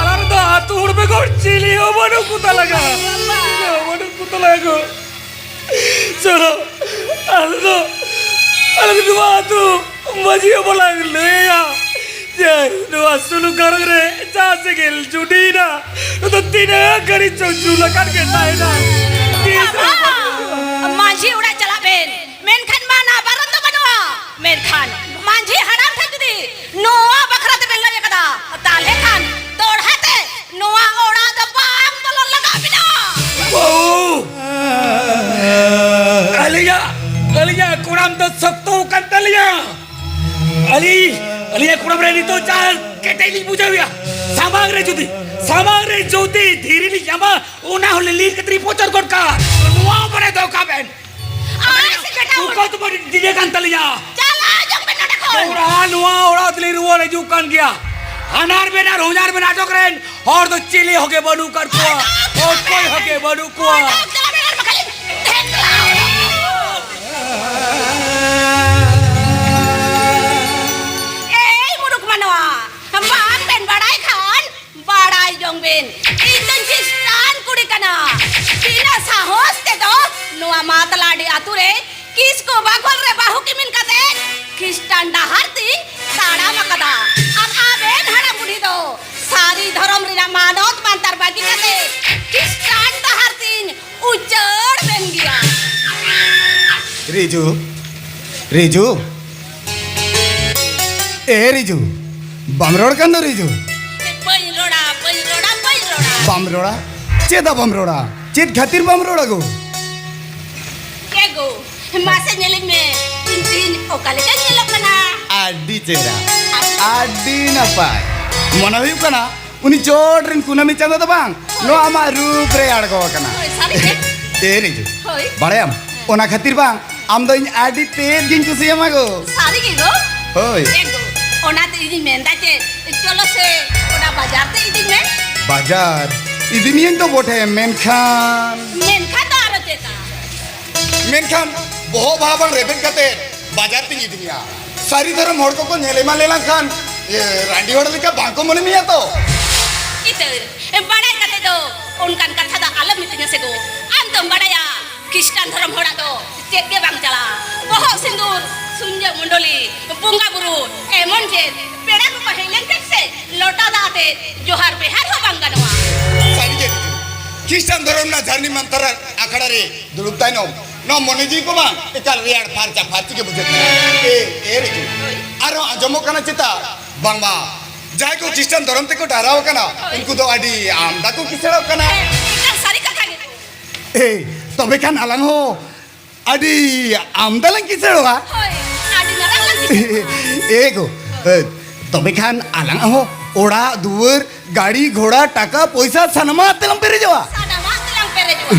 ᱟᱞᱟᱝ ᱨᱮᱱ ᱫᱚ ᱟᱹᱛᱩ ᱦᱚᱲ ᱵᱮᱜᱚᱨ ᱪᱤᱞᱤ ᱦᱚᱸ ᱵᱟᱹᱱᱩᱜ ᱠᱚ ᱛᱟᱞᱟᱝᱟ᱾ ᱪᱤᱞᱤ ᱦᱚᱸ ᱵᱟᱹᱱᱩᱜ ᱠᱚ ᱛᱟᱞᱟᱝᱟ ᱜᱳ᱾ ᱪᱚᱞᱚ, ᱟᱞᱮ ᱫᱚ, ᱟᱞᱮ ᱫᱚ ᱱᱚᱣᱟ ᱟᱹᱛᱩ ᱢᱟᱹᱡᱷᱤ ᱵᱟᱵᱟ ᱞᱟᱝ ᱞᱟᱹᱭᱟ ᱡᱮ ᱱᱚᱣᱟ ᱥᱩᱞᱩᱠ ᱜᱷᱟᱨᱚᱸᱡᱽ ᱨᱮ ᱡᱟᱦᱟᱸ ᱥᱮᱸᱜᱮᱞ ᱡᱩᱰᱤᱭᱮᱱᱟ, ᱱᱚᱣᱟ ᱫᱚ ᱛᱤᱱᱟᱹᱜ ᱜᱷᱟᱹᱲᱤᱡ ᱪᱚᱝ ᱡᱩᱞ ᱟᱠᱟᱱ ᱜᱮ ᱛᱟᱦᱮᱱᱟ᱾ ᱛᱤᱥ ᱦᱚᱸ ᱵᱟᱝ᱾ ᱢᱟᱹᱡᱷᱤ ᱚᱲᱟᱜ ᱪᱟᱞᱟᱜ ᱵᱮᱱ, ᱢᱮᱱᱠᱷᱟᱱ ᱢᱟᱱᱟ ᱵᱟᱨᱚᱱ ᱫᱚ ᱵᱟᱹᱱᱩᱜᱼᱟ᱾ ᱢᱮᱱᱠᱷᱟᱱ ᱢᱟᱹᱡᱷᱤ ᱦᱟᱲᱟᱢ ᱴᱷᱮᱱ ᱡᱩᱫᱤ ᱱᱚᱣᱟ ᱵᱟᱠᱷᱨᱟ ᱛᱮᱵᱮᱱ ᱞᱟᱹᱭ ᱟᱠᱟᱫᱟ, ᱛᱟᱦᱞᱮ ᱠᱷᱟᱱ ᱫᱚᱲᱦᱟ ᱛᱮ ᱱᱚᱣᱟ ᱚᱲᱟᱜ ᱫᱚ ᱵᱟᱝ ᱵᱚᱞᱚᱱ ᱞᱟᱜᱟᱣ ᱵᱤᱱᱟ᱾ ᱵᱟᱹᱦᱩ! ᱟᱹᱞᱤᱧᱟᱜ, ᱟᱹᱞᱤᱧᱟᱜ ᱠᱚᱲᱟᱢ ᱫᱚ ᱥᱚᱠᱛᱚ ᱟᱠᱟᱱ ᱛᱟᱹᱞᱤᱧᱟ᱾ ᱟᱹᱞᱤᱧ, ᱟᱹᱞᱤᱧᱟᱜ ᱠᱚᱲᱟᱢ ᱨᱮ ᱱᱤᱛᱚᱜ ᱡᱟ ᱠᱮᱴᱮᱡ ᱞᱤᱧ ᱵᱩᱡᱷᱟᱹᱣᱮᱫᱼᱟ᱾ ᱥᱟᱢᱟᱝ ᱨᱮ ᱡᱩᱫᱤ, ᱥᱟᱢᱟᱝ ᱨᱮ ᱡᱩᱫᱤ ᱫᱷᱤᱨᱤ ᱞᱤᱧ ᱧᱟᱢᱟ, ᱚᱱᱟ ᱦᱚᱸ ᱞᱤᱞ ᱠᱟᱛᱮ ᱞᱤᱧ ᱯᱚᱪᱚᱨ ᱜᱚᱫ ᱠᱟᱜᱼᱟ᱾ ᱱᱚᱣᱟ ᱢᱟᱱᱮ ᱫᱚᱦᱚ ᱠᱟᱜ ᱵᱮᱱ᱾ ᱟᱨ ᱥᱮ ᱵᱮᱴᱟ ᱩᱱᱠᱩ ᱫᱚ ᱵᱟᱹᱲᱤᱡ ᱰᱤᱡᱮ ᱠᱟᱱ ᱛᱟᱹᱞᱤᱧᱟ᱾ ᱪᱟᱞᱟᱣ ᱦᱤᱡᱩᱜ ᱵᱮᱱ ᱱᱚᱰᱮ ᱠᱷᱚᱱ᱾ ᱚᱲᱟᱜ, ᱱᱚᱣᱟ ᱚᱲᱟᱜ ᱫᱚᱞᱤᱧ ᱨᱩᱣᱟᱹᱲ ᱦᱤᱡᱩᱜ ᱠᱟᱱ ᱜᱮᱭᱟ᱾ ᱦᱟᱱᱟᱨ ᱵᱮᱱ ᱟᱨ ᱦᱚᱧᱟᱨ ᱵᱮᱱ ᱟᱴᱚᱠ ᱨᱮᱱ ᱦᱚᱲ ᱫᱚ ᱪᱤᱞᱤ ᱦᱚᱸᱜᱮ ᱵᱟᱹᱱᱩᱜ ᱠᱟᱫ ᱠᱚᱣᱟ᱾ ᱚᱠᱚᱭ ᱦᱚᱸᱜᱮ ᱵᱟᱹᱱᱩᱜ ᱠᱚᱣᱟ᱾ ᱚᱰᱚᱠ ᱪᱟᱞᱟᱣ ᱵᱮᱱ ᱟᱨ ᱵᱟᱠᱷᱟᱱ ᱞᱤᱧ ᱴᱷᱮᱠᱞᱟᱣ᱾ ᱮᱭ ᱢᱩᱨᱩᱠ ᱢᱟᱱᱣᱟ, ᱵᱟᱝ ᱵᱮᱱ ᱵᱟᱲᱟᱭ ᱠᱷᱟᱱ ᱵᱟᱲᱟᱭ ᱡᱚᱝ ᱵᱤᱱ, ᱤᱧ ᱫᱚᱧ ᱠᱷᱨᱤᱥᱴᱟᱱ ᱠᱩᱲᱤ ᱠᱟᱱᱟ᱾ ᱛᱤᱱᱟᱹᱜ ᱥᱟᱦᱚᱥ ᱛᱮᱫᱚ ᱱᱚᱣᱟ ᱢᱟᱛᱞᱟᱰᱤ ᱟᱛᱩ ᱨᱮ ᱠᱤᱥᱠᱩ ᱵᱟᱠᱷᱳᱞ ᱨᱮ ᱵᱟᱹᱦᱩ ᱠᱤᱢᱤᱱ ᱠᱟᱛᱮ ᱠᱷᱨᱤᱥᱴᱟᱱ ᱰᱟᱦᱟᱨ ᱛᱤᱧ ᱛᱟᱲᱟᱢ ᱟᱠᱟᱫᱟ᱾ ᱟᱨ ᱟᱵᱮᱱ ᱦᱟᱲᱟᱢ ᱵᱩᱰᱷᱤ ᱫᱚ ᱥᱟᱹᱨᱤ ᱫᱷᱚᱨᱚᱢ ᱨᱮᱱᱟᱜ ᱢᱟᱱᱚᱛ ᱢᱟᱱᱛᱟᱨ ᱵᱟᱹᱜᱤ ᱠᱟᱛᱮ ᱠᱷᱨᱤᱥᱴᱟᱱ ᱰᱟᱦᱟᱨ ᱛᱤᱧ ᱩᱪᱟᱹᱲ ᱞᱮᱱ ᱜᱮᱭᱟ᱾ ᱨᱤᱡᱩ, ᱨᱤᱡᱩ, ᱮ ᱨᱤᱡᱩ, ᱵᱟᱢ ᱨᱚᱲ ᱠᱟᱱ ᱫᱚ ᱨᱤᱡᱩ? ᱵᱟᱹᱧ ᱨᱚᱲᱟ, ᱵᱟᱹᱧ ᱨᱚᱲᱟ, ᱵᱟᱹᱧ ᱨᱚᱲᱟ᱾ ᱵᱟᱢ ᱨᱚᱲᱟ? ᱪᱮᱫᱟᱜ ᱵᱟᱢ ᱨᱚᱲᱟ? ᱪᱮᱫ ᱠᱷᱟᱹᱛᱤᱨ ᱵᱟᱢ ᱨᱚᱲᱟ ᱜᱳ? ᱮ ᱜᱳ, ᱢᱟᱥᱮ ᱧᱮᱞᱤᱧ ᱢᱮ, ᱤᱧ ᱛᱮᱦᱮᱧ ᱚᱠᱟ ᱞᱮᱠᱟᱧ ᱧᱮᱞᱚᱜ ᱠᱟᱱᱟ? ᱟᱹᱰᱤ ᱪᱮᱦᱨᱟ, ᱟᱹᱰᱤ ᱱᱟᱯᱟᱭ᱾ ᱢᱚᱱᱮ ᱦᱩᱭᱩᱜ ᱠᱟᱱᱟ ᱩᱱᱤ ᱪᱚᱴ ᱨᱮᱱ ᱠᱩᱱᱟᱹᱢᱤ ᱪᱟᱸᱫᱚ ᱫᱚ ᱵᱟᱝ, ᱱᱚᱣᱟ ᱟᱢᱟᱜ ᱨᱩᱯ ᱨᱮ ᱟᱬᱜᱚ ᱟᱠᱟᱱᱟ᱾ ᱦᱳᱭ, ᱥᱟᱹᱨᱤ ᱜᱮ? ᱮ ᱨᱤᱡᱩ, ᱦᱳᱭ᱾ ᱵᱟᱲᱟᱭᱟᱢ, ᱚᱱᱟ ᱠᱷᱟᱹᱛᱤᱨ ᱵᱟᱝ, ᱟᱢ ᱫᱚ ᱤᱧ ᱟᱹᱰᱤ ᱛᱮᱫ ᱜᱤᱧ ᱠᱩᱥᱤᱭᱟᱢᱟ ᱜᱳ᱾ ᱥᱟᱹᱨᱤ ᱜᱮ ᱜᱳ? ᱦᱳᱭ᱾ ᱮ ᱜᱳ, ᱚᱱᱟᱛᱮ ᱤᱧᱤᱧ ᱢᱮᱱᱫᱟ ᱪᱮᱫ, ᱪᱚᱞᱚ ᱥᱮ ᱚᱱᱟ ᱵᱟᱡᱟᱨ ᱛᱮ ᱤᱫᱤᱧ ᱢᱮ᱾ ᱵᱟᱡᱟᱨ? ᱤᱫᱤ ᱢᱤᱭᱟᱹᱧ ᱛᱚ ᱵᱚᱴᱷᱮ, ᱢᱮᱱᱠᱷᱟᱱ ᱢᱮᱱᱠᱷᱟᱱ ᱫᱚ ᱟᱨᱚ ᱪᱮᱫ? ᱢᱮᱱᱠᱷᱟᱱ ᱵᱚᱦᱚᱜ ᱵᱟᱦᱟ ᱵᱟᱝ ᱨᱮᱵᱮᱫ ᱠᱟᱛᱮ ᱵᱟᱡᱟᱨ ᱛᱤᱧ ᱤᱫᱤ ᱢᱮᱭᱟ᱾ ᱥᱟᱹᱨᱤ ᱫᱷᱚᱨᱚᱢ ᱦᱚᱲ ᱠᱚᱠᱚ ᱧᱮᱞ ᱮᱢᱟᱱ ᱞᱮᱱ ᱠᱷᱟᱱ, ᱤᱭᱟᱹ, ᱨᱟᱺᱰᱤ ᱦᱚᱲ ᱞᱮᱠᱟ ᱵᱟᱝ ᱠᱚ ᱢᱚᱱᱮ ᱢᱮᱭᱟ ᱛᱚ? ᱤᱛᱟᱹᱨ, ᱵᱟᱲᱟᱭ ᱠᱟᱛᱮ ᱫᱚ ᱚᱱᱠᱟᱱ ᱠᱟᱛᱷᱟ ᱫᱚ ᱟᱞᱚᱢ ᱢᱤᱛᱟᱹᱧᱟ ᱥᱮ ᱜᱳ᱾ ᱟᱢ ᱫᱚᱢ ᱵᱟᱲᱟᱭᱟ, ᱠᱷᱨᱤᱥᱴᱟᱱ ᱫᱷᱚᱨᱚᱢ ᱦᱚᱲᱟᱜ ᱫᱚ ᱪᱮᱫ ᱜᱮ ᱵᱟᱝ ᱪᱟᱞᱟᱜᱼᱟ᱾ ᱵᱚᱦᱚᱜ ᱥᱤᱸᱫᱩᱨ, ᱥᱩᱧᱡᱟᱹ ᱢᱚᱱᱰᱚᱞᱤ, ᱵᱚᱸᱜᱟ ᱵᱩᱨᱩ, ᱮᱢᱚᱱ ᱪᱮᱫ ᱯᱮᱲᱟ ᱠᱚᱠᱚ ᱦᱮᱡ ᱞᱮᱱ ᱠᱷᱟᱱ ᱥᱮ ᱞᱚᱴᱟ ᱫᱟᱜ ᱟᱛᱮ ᱡᱚᱦᱟᱨ ᱵᱮᱦᱟᱨ ᱦᱚᱸ ᱵᱟᱝ ᱜᱟᱱᱚᱜᱼᱟ᱾ ᱥᱟᱹᱨᱤ ᱜᱮ, ᱠᱷᱨᱤᱥᱴᱟᱱ ᱫᱷᱚᱨᱚᱢ ᱨᱮᱱᱟᱜ ᱡᱷᱟᱨᱱᱤ ᱢᱟᱱᱛᱟᱨ ᱟᱠᱷᱲᱟ ᱨᱮ ᱫᱩᱲᱩᱵ ᱛᱟᱭᱱᱚᱢ ᱱᱚᱣᱟ ᱢᱚᱱᱮ ᱡᱤᱣᱤ ᱠᱚ ᱵᱟᱝ ᱮᱠᱟᱞ ᱨᱮᱭᱟᱲ ᱯᱷᱟᱨᱪᱟ ᱯᱷᱟᱨᱪᱤ ᱜᱮ ᱵᱩᱡᱷᱟᱹᱜ ᱠᱟᱱᱟ᱾ ᱮ, ᱮ ᱨᱤᱡᱩ, ᱟᱨᱦᱚᱸ ᱟᱸᱡᱚᱢᱚᱜ ᱠᱟᱱᱟ ᱪᱮᱛᱟ ᱵᱟᱝᱢᱟ ᱡᱟᱦᱟᱸᱭ ᱠᱚ ᱠᱷᱨᱤᱥᱴᱟᱱ ᱫᱷᱚᱨᱚᱢ ᱛᱮᱠᱚ ᱰᱟᱦᱨᱟᱣ ᱟᱠᱟᱱᱟ, ᱦᱳᱭ᱾ ᱩᱱᱠᱩ ᱫᱚ ᱟᱹᱰᱤ ᱟᱢᱫᱟ ᱠᱚ ᱠᱤᱥᱟᱹᱲᱚᱜ ᱠᱟᱱᱟ᱾ ᱦᱮᱸ, ᱮᱠᱟᱞ ᱥᱟᱹᱨᱤ ᱠᱟᱛᱷᱟ ᱜᱮ᱾ ᱮ, ᱛᱚᱵᱮ ᱠᱷᱟᱱ ᱟᱞᱟᱝ ᱦᱚᱸ ᱟᱹᱰᱤ ᱟᱢᱫᱟ ᱞᱟᱝ ᱠᱤᱥᱟᱹᱲᱚᱜᱼᱟ᱾ ᱦᱳᱭ, ᱟᱹᱰᱤ ᱢᱟᱨᱟᱝ ᱞᱟᱝ ᱠᱤᱥᱟᱹᱲᱚᱜᱼᱟ᱾ ᱮ ᱜᱳ, ᱮ, ᱛᱚᱵᱮ ᱠᱷᱟᱱ ᱟᱞᱟᱝ ᱦᱚᱸ ᱚᱲᱟᱜ ᱫᱩᱣᱟᱹᱨ, ᱜᱟᱹᱲᱤ ᱜᱷᱚᱲᱟ, ᱴᱟᱠᱟ ᱯᱚᱭᱥᱟ ᱥᱟᱱᱟᱢᱟᱜ ᱛᱮᱞᱟᱝ ᱯᱮᱨᱮᱡᱚᱜᱼᱟ᱾ ᱥᱟᱱᱟᱢᱟᱜ ᱛᱮᱞᱟᱝ ᱯᱮᱨᱮᱡᱚᱜᱼᱟ᱾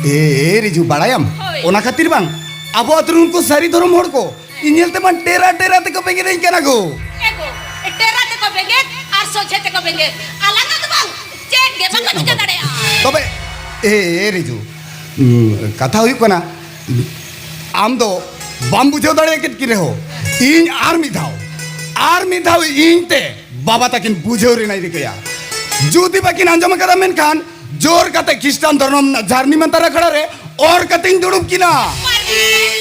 ᱮ, ᱮ, ᱨᱤᱡᱩ, ᱵᱟᱲᱟᱭᱟᱢ? ᱦᱳᱭ᱾ ᱚᱱᱟ ᱠᱷᱟᱹᱛᱤᱨ ᱵᱟᱝ, ᱟᱵᱚ ᱟᱹᱛᱩ ᱨᱮᱱ ᱩᱱᱠᱩ ᱥᱟᱹᱨᱤ ᱫᱷᱚᱨᱚᱢ ᱦᱚᱲ ᱠᱚ ᱤᱧ ᱧᱮᱞ ᱛᱮᱢᱟ ᱴᱮᱨᱟ ᱴᱮᱨᱟ ᱛᱮᱠᱚ ᱵᱮᱸᱜᱮᱫ ᱟᱹᱧ ᱠᱟᱱᱟ ᱜᱳ᱾ ᱮ ᱜᱳ, ᱴᱮᱨᱟ ᱛᱮᱠᱚ ᱵᱮᱸᱜᱮᱫ ᱟᱨ ᱥᱚᱡᱷᱮ ᱛᱮᱠᱚ ᱵᱮᱸᱜᱮᱫ, ᱟᱞᱟᱝᱟᱜ ᱫᱚ ᱵᱟᱝ, ᱪᱮᱫ ᱜᱮ ᱵᱟᱠᱚ ᱪᱤᱠᱟᱹ ᱫᱟᱲᱮᱭᱟᱜᱼᱟ᱾ ᱛᱚᱵᱮ, ᱮ, ᱮ, ᱨᱤᱡᱩ, ᱩᱸ, ᱠᱟᱛᱷᱟ ᱦᱩᱭᱩᱜ ᱠᱟᱱᱟ, ᱟᱢ ᱫᱚ ᱵᱟᱢ ᱵᱩᱡᱷᱟᱹᱣ ᱫᱟᱲᱮᱭᱟᱜ ᱠᱮᱫ ᱠᱤᱱ ᱨᱮᱦᱚᱸ, ᱤᱧ ᱟᱨ ᱢᱤᱫ ᱫᱷᱟᱣ, ᱟᱨ ᱢᱤᱫ ᱫᱷᱟᱣ ᱤᱧ ᱛᱮ ᱵᱟᱵᱟ ᱛᱟᱹᱠᱤᱱ ᱵᱩᱡᱷᱟᱹᱣ ᱨᱮᱱᱟᱜ ᱤᱧ ᱨᱤᱠᱟᱹᱭᱟ᱾ ᱡᱩᱫᱤ ᱵᱟᱹᱠᱤᱱ ᱟᱸᱡᱚᱢ ᱟᱠᱟᱫᱟ, ᱢᱮᱱᱠᱷᱟᱱ ᱡᱳᱨ ᱠᱟᱛᱮ ᱠᱷᱨᱤᱥᱴᱟᱱ ᱫᱷᱚᱨᱚᱢ ᱨᱮᱱᱟᱜ ᱡᱷᱟᱨᱱᱤ ᱢᱟᱱᱛᱟᱨ ᱟᱠᱷᱲᱟ ᱨᱮ ᱚᱨ ᱠᱟᱛᱮᱧ ᱫᱩᱲᱩᱵ ᱠᱤᱱᱟ᱾ ᱯᱟᱨᱢᱤᱥᱮᱱ,